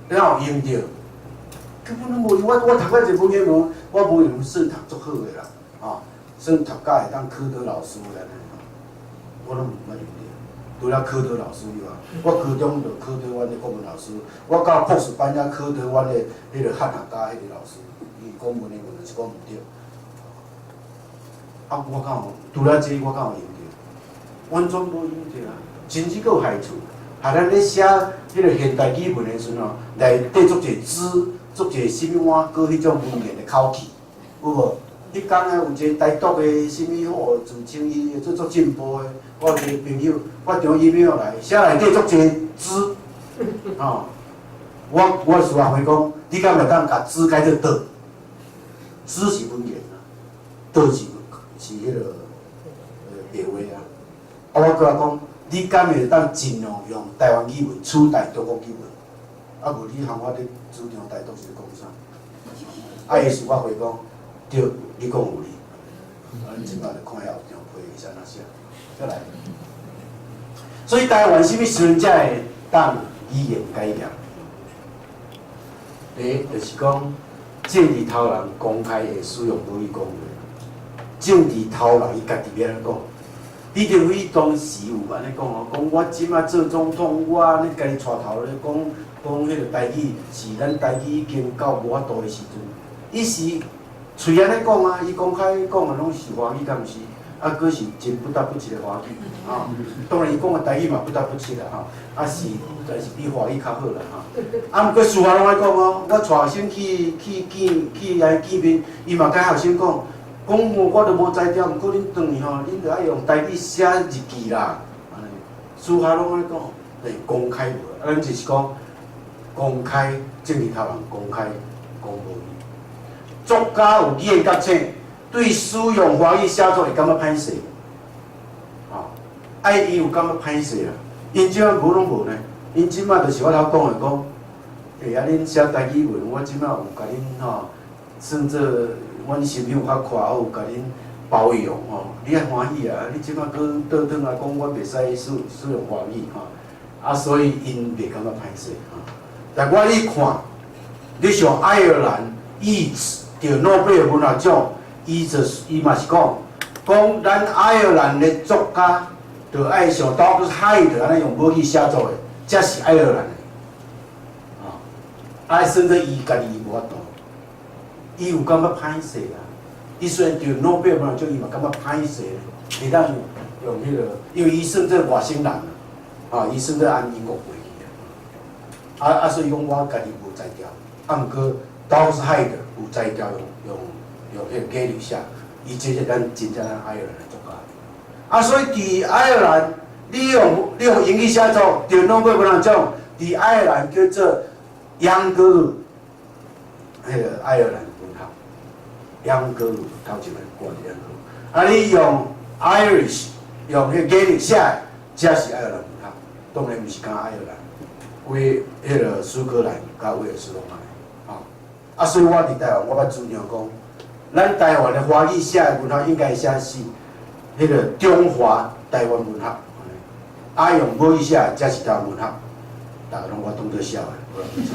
你哪有用著？根本攏無用。我讀過一個文言文，我無用算讀足好的啦，吼，算讀甲會當考倒老師的按呢，我攏毋捌用著。除了考倒老師以外，我高中就考倒阮的國文老師，我到博士班才考倒阮的彼個漢學家彼個老師，伊講文言文就是講毋對。啊，我敢有？除了這個，我敢有用著？完全無用著啊，甚至閣有害處。害咱咧寫彼个現代語文的時陣吼，內底足濟字，足濟啥物碗糕彼種文言的口氣，有無？彼工啊有一個台獨的啥物吼，自稱伊做足進步的，我有一個朋友，我傳 email 來，寫內底足濟字，吼，我私下回講，你敢會當共字改做的？字是文言啊，的是彼个白話啊。啊，我閣講，你敢會當盡量用台灣語文取代中國語文？啊，無你含我咧主張台獨是咧講啥？啊，伊私下回講，對，你講有理。啊，恁這擺就看下後張批是按怎寫，再來。所以台灣啥物時陣才會當語言改革？第一就是講，政治頭人公開會使用母語講話，政治頭人伊家己欲按怎講？李登輝當時有按呢講哦，講我這擺做總統，我按呢家己帶頭咧講講彼个台語，是咱台語已經到無法度的時陣。伊是喙按呢講啊，伊公開講的攏是華語，敢毋是？啊，閣是真不得不知的華語，吼。當然伊講的台語嘛不得不知啦，吼。啊是，但是比華語較好啦，吼。啊，毋過私下攏愛講哦，我帶學生去見去來見面，伊嘛共學生講。講我我都無才調，毋過恁轉去吼，恁著愛用台語寫日記啦。按呢，私下攏按呢講，對公開無？啊，咱就是講公開政治頭人公開講母語。作家有語言覺醒，對使用華語寫作會感覺歹勢。吼，愛伊有感覺歹勢啦。𪜶這擺無攏無呢？𪜶這擺就是我頭講的講，欸啊恁寫台語文，我這擺有共恁吼算做。阮心胸較闊，我有共恁包容吼，你愛歡喜啊！你這擺閣倒轉來講，我袂使使用華語吼，啊，所以𪜶袂感覺歹勢吼。但我你看，你像愛爾蘭伊得諾貝爾文學獎，伊就伊嘛是講，講咱愛爾蘭的作家，就愛像 Douglas Hyde 按呢用母語寫作的，才是愛爾蘭的，吼。啊，算做伊家己無法度。伊有感覺歹勢啦，伊雖然得諾貝爾文學獎，伊嘛感覺歹勢，會當用彼個，因為伊算做外省人啊，吼，伊算做按英國過去啊，啊，所以講我家己無才調，啊，毋過 Douglas Hyde 有才調用彼個語寫，伊這是咱真正咱愛爾蘭的作家。啊，所以佇愛爾蘭，你用英語寫作得諾貝爾文學獎，佇愛爾蘭叫做秧歌，彼個愛爾蘭。秧歌頭前面掛佇秧歌，啊！你用 Irish 用彼個語寫的，才是愛爾蘭文學。當然毋是干焦愛爾蘭，規彼个蘇格蘭佮威爾士攏按呢，吼。啊，所以我佇台灣，我捌主張講，咱台灣的華語寫的文學應該寫是彼個中華台灣文學，啊，用母語寫的才是台灣文學。逐家攏我當做痟的，無人創。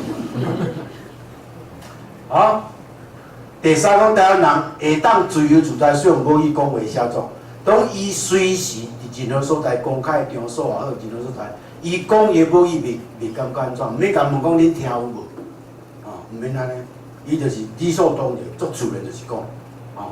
好。第三講，台灣人會當自由自在使用母語講話寫作，當伊隨時佇任何所在公開場所也好，任何所在，伊講伊母語袂感覺按怎，毋免共問講恁聽有無，吼，毋免按呢，伊就是理所當然，足自然就是講，吼，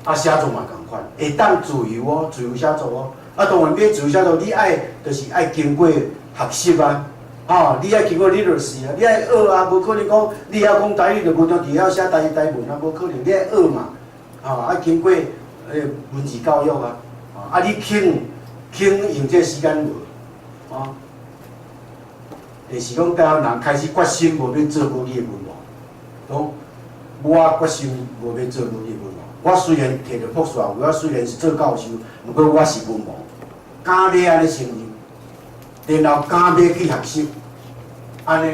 啊寫作嘛仝款，會當自由哦，自由寫作哦，啊當然欲自由寫作，你愛就是愛經過學習啊。吼，你愛經過 literacy 啊，你愛學啊，無可能講你曉講台語就無當佇曉寫台文啊，無可能，你愛學嘛，吼，愛經過文字教育啊，啊你肯用這個時間無？吼，就是講台灣人開始決心無欲做母語的文盲，講我決心無欲做母語的文盲。我雖然摕著博士學位，我雖然是做教授，毋過我是文盲，敢欲按呢承認，然後敢欲去學習。按呢，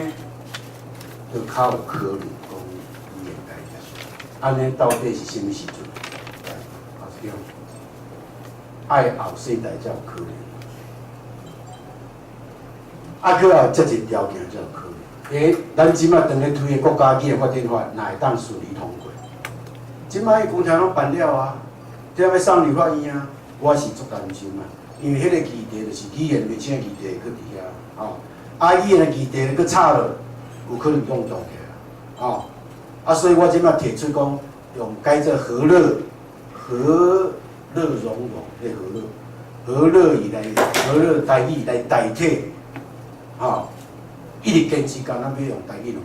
就較有可能講語言改革。按呢到底是啥物時陣？來，後一張，愛後世代才有可能。啊，閣有遮一條件才有可能。欸，咱這擺當咧推的國家語言發展法，若會當順利通過，這擺工程攏辦了啊，這欲送立法院啊，我是足擔心啊，因為彼個議題就是語言袂清的議題，閣佇遐，吼。啊，語言的議題閣吵落，有可能攏動起來，吼。啊，所以我這擺提出講，用改做和樂，和樂融融的和樂，河洛語來河洛台語來代替，吼，一直堅持敢若欲用台語兩字，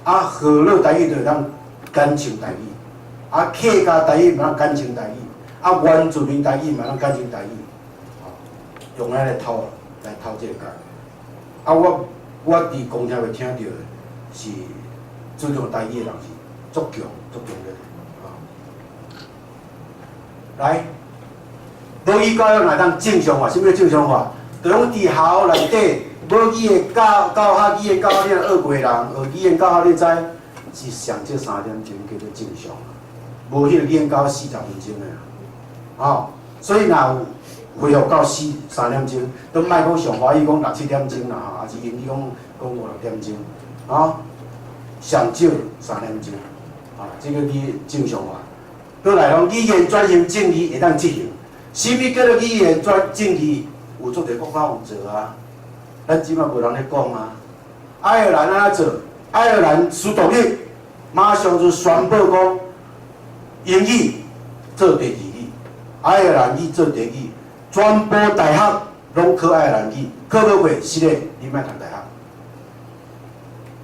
啊，河洛台語就會當簡稱台語，啊，客家台語嘛當簡稱台語，啊，原住民台語嘛當簡稱台語，吼，用來來偷來偷這個角。啊，我佇公聽會聽著的是主張台語的人是足強足強烈的，吼。來，母語教育若當正常化，啥物叫正常化？就講佇學校內底，母語的教教學語言教學，你若學過的人，學語言教學，你知是上少3點鐘叫做正常啊，無彼個語言教40分鐘的啊，吼，所以若有恢復到四三點鐘，都莫講上華語講六七點鐘啦，吼，抑是英語講講五六點鐘，吼，上少三點鐘，啊，這個你正常化。閣來講語言轉型正義會當執行，啥物叫做語言轉正義？有足濟國家有做啊，咱這馬無人咧講啊。愛爾蘭按怎做？愛爾蘭輸獨立，馬上就宣布講英語做第二語，愛爾蘭語做第二語，全部大學攏考愛爾蘭語，考無過是咧，你莫讀大學。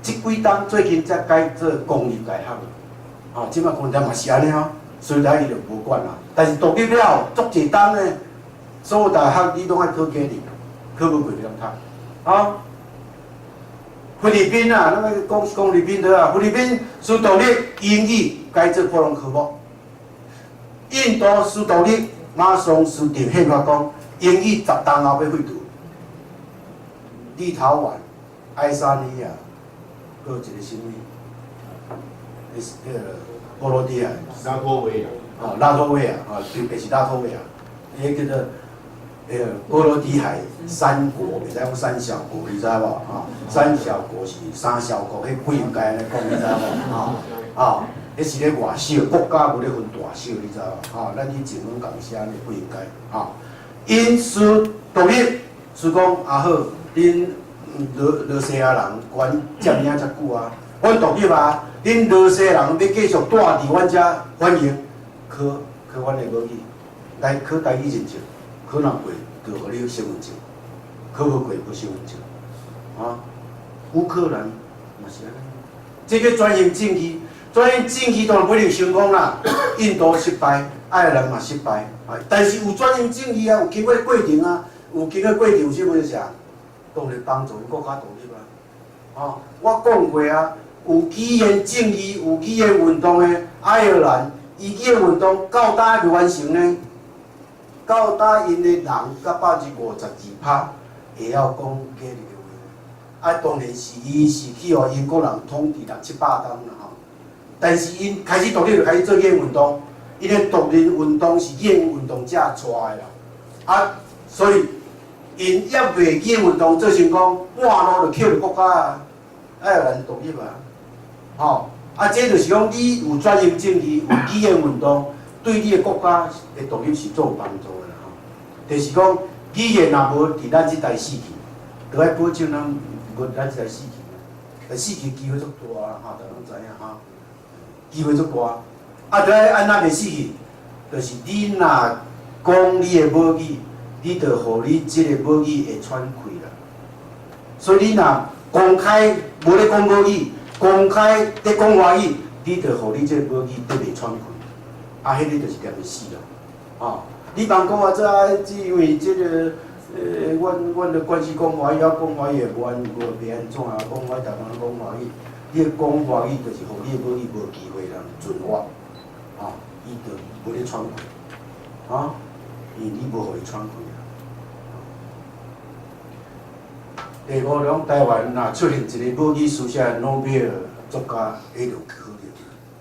這幾冬最近才改做公立大學，吼，這馬公立嘛是按呢哦，所以咱伊就無管啦。但是獨立了後，足濟冬呢，所有大學你攏愛考加入，考無過袂當讀。啊，菲律賓啊，咱個講講菲律賓對啊，菲律賓輸獨立，英語改做普通科目。印度輸獨立，馬上修訂憲法講，英語10冬後欲廢除。立陶宛、愛沙尼亞，閣有一個啥物？彼個波羅的海。拉脫維亞。哦，拉脫維亞，哦，特別是拉脫維亞，彼個叫做彼個波羅的海三國，袂使講三小國，你知無？吼，三小國是三小國，彼不應該按呢講，你知無？吼，哦，彼是咧外小，國家無咧分大小，你知無？吼，咱以前攏共寫按呢，不應該，吼。𪜶輸獨立，是講啊好，恁羅羅西亞人管佔領遮久啊，阮獨立啊，恁羅西人欲繼續蹛佇阮遮歡迎，考考阮的母語，來考台語認證，考若過就予你身份證，考無過無身份證，啊，烏克蘭嘛是按呢，這個轉型正義，轉型正義當然不一定成功啦，印度失敗，愛爾蘭嘛失敗，啊，但是有轉型正義啊，有經過過程啊，有經過過程有啥物啥？當然幫助𪜶國家獨立啊，吼，我講過啊，有語言正義、有語言運動的愛爾蘭，伊語言運動到今未完成呢？到今𪜶的人甲52%會曉講加利話，啊，當然是伊是去予英國人統治六七百冬啦吼。但是𪜶開始獨立就開始做語言運動，𪜶的獨立運動是語言運動者帶的啦，啊，所以𪜶猶未語言運動做成功，半路就捡著國家啊，愛爾蘭獨立啊，吼，啊，這就是講你有轉型正義，有語言運動，對你的國家的獨立是足有幫助的啦吼。就是講語言若無佇咱這代死去，就愛保證咱無咱這代死去，但死去機會足大啦吼，大家攏知影吼，機會足大。啊，就愛按怎袂死去？就是你若講你的母語，你就予你這個母語會喘氣啦。所以你若公開無咧講母語，公開咧講華語，你就予你這個母語得袂喘氣。啊，彼個就是踮咧死啦，吼！你茫講啊，這啊，這因為這個，阮的關係講華語，啊，講華語會無安無袂按怎啊？講華語，逐工攏講華語，你講華語就是予你的母語無機會通存活，吼，伊就無咧喘氣，吼，因為你無予伊喘氣啊。第五種，台灣若出現一個母語書寫的諾貝爾作家，彼就可能，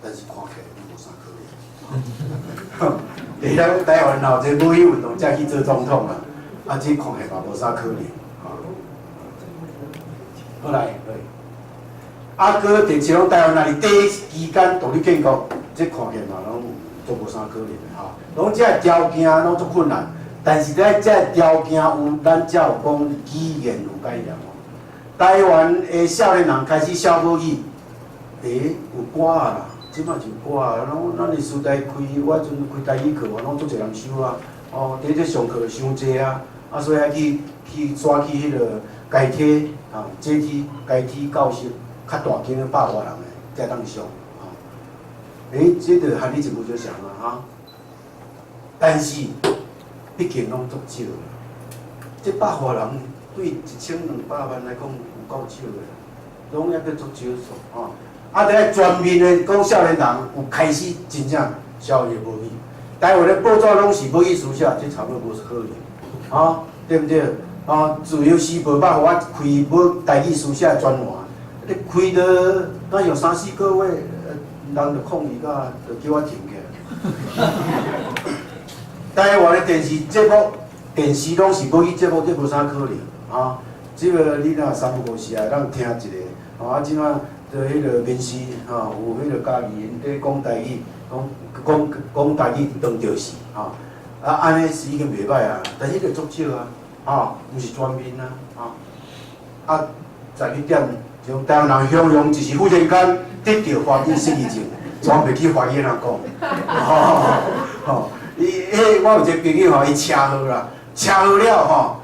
但是看起來無啥可能。第二，台灣若有一個母語運動者去做總統啊，啊，這看起來嘛無啥可能。好來，來。啊，閣第七種，台灣若佇短期間獨立建國，這看起來嘛攏足無啥可能的吼。攏這個條件攏足困難，但是咧，這個條件有，咱才有講語言有改良哦。台灣的少年人開始寫母語，欸，有歌啊啦，這馬就有歌啊，攏咱的時代開，我陣開台語課，攏足濟人收啊。哦，佇咧上課傷濟啊，啊，所以愛去去轉去彼個階梯，啊，階梯階梯教室較大間的百外人的才當上，吼。欸，這就和你一無相像啊，哈。但是畢竟攏足少，這百外人對1200萬來講有夠少的，攏抑閣足少數，吼。啊，佇咧全面的講少年人有開始真正消息無去，台灣的報紙攏是母語書寫，這差不多無可能，吼，對毋對？哦，自由時報捌予我開無台語書寫的專欄，你開著敢像三四個月，人就抗議甲，就叫我停起來。台灣的電視節目，電視攏是母語節目，這無啥可能，啊！這個你若三不五時會當聽一下，吼啊，這馬就彼個民視，吼，有彼個嘉義𪜶佇講台語，講講講台語當著是，吼，啊，按呢是已經袂䆀啊，但是彼個足少啊，吼，毋是全面啊，吼，啊，11點像台灣人向陽就是忽然間得著華語失語症，全袂記華語按怎講，吼吼，伊彼我有一個朋友吼，伊車禍啦，車禍了吼，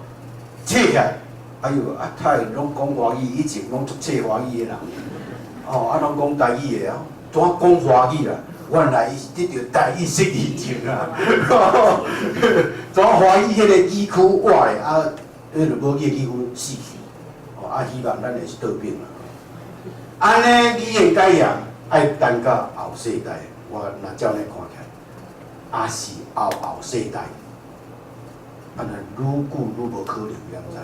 醒起來，哎喲，啊，太攏講華語，以前攏足冊華語的人，吼，啊，攏講台語的啊，怎講華語啦？原來伊是得著台語失語症啊！怎華語彼個語區活的啊，彼個母語的語區死去，吼啊，希望咱會是倒轉啦。按呢語言改革愛等到後世代，我若照按呢看起來，抑是後後世代，按呢愈久愈無可能，你敢知？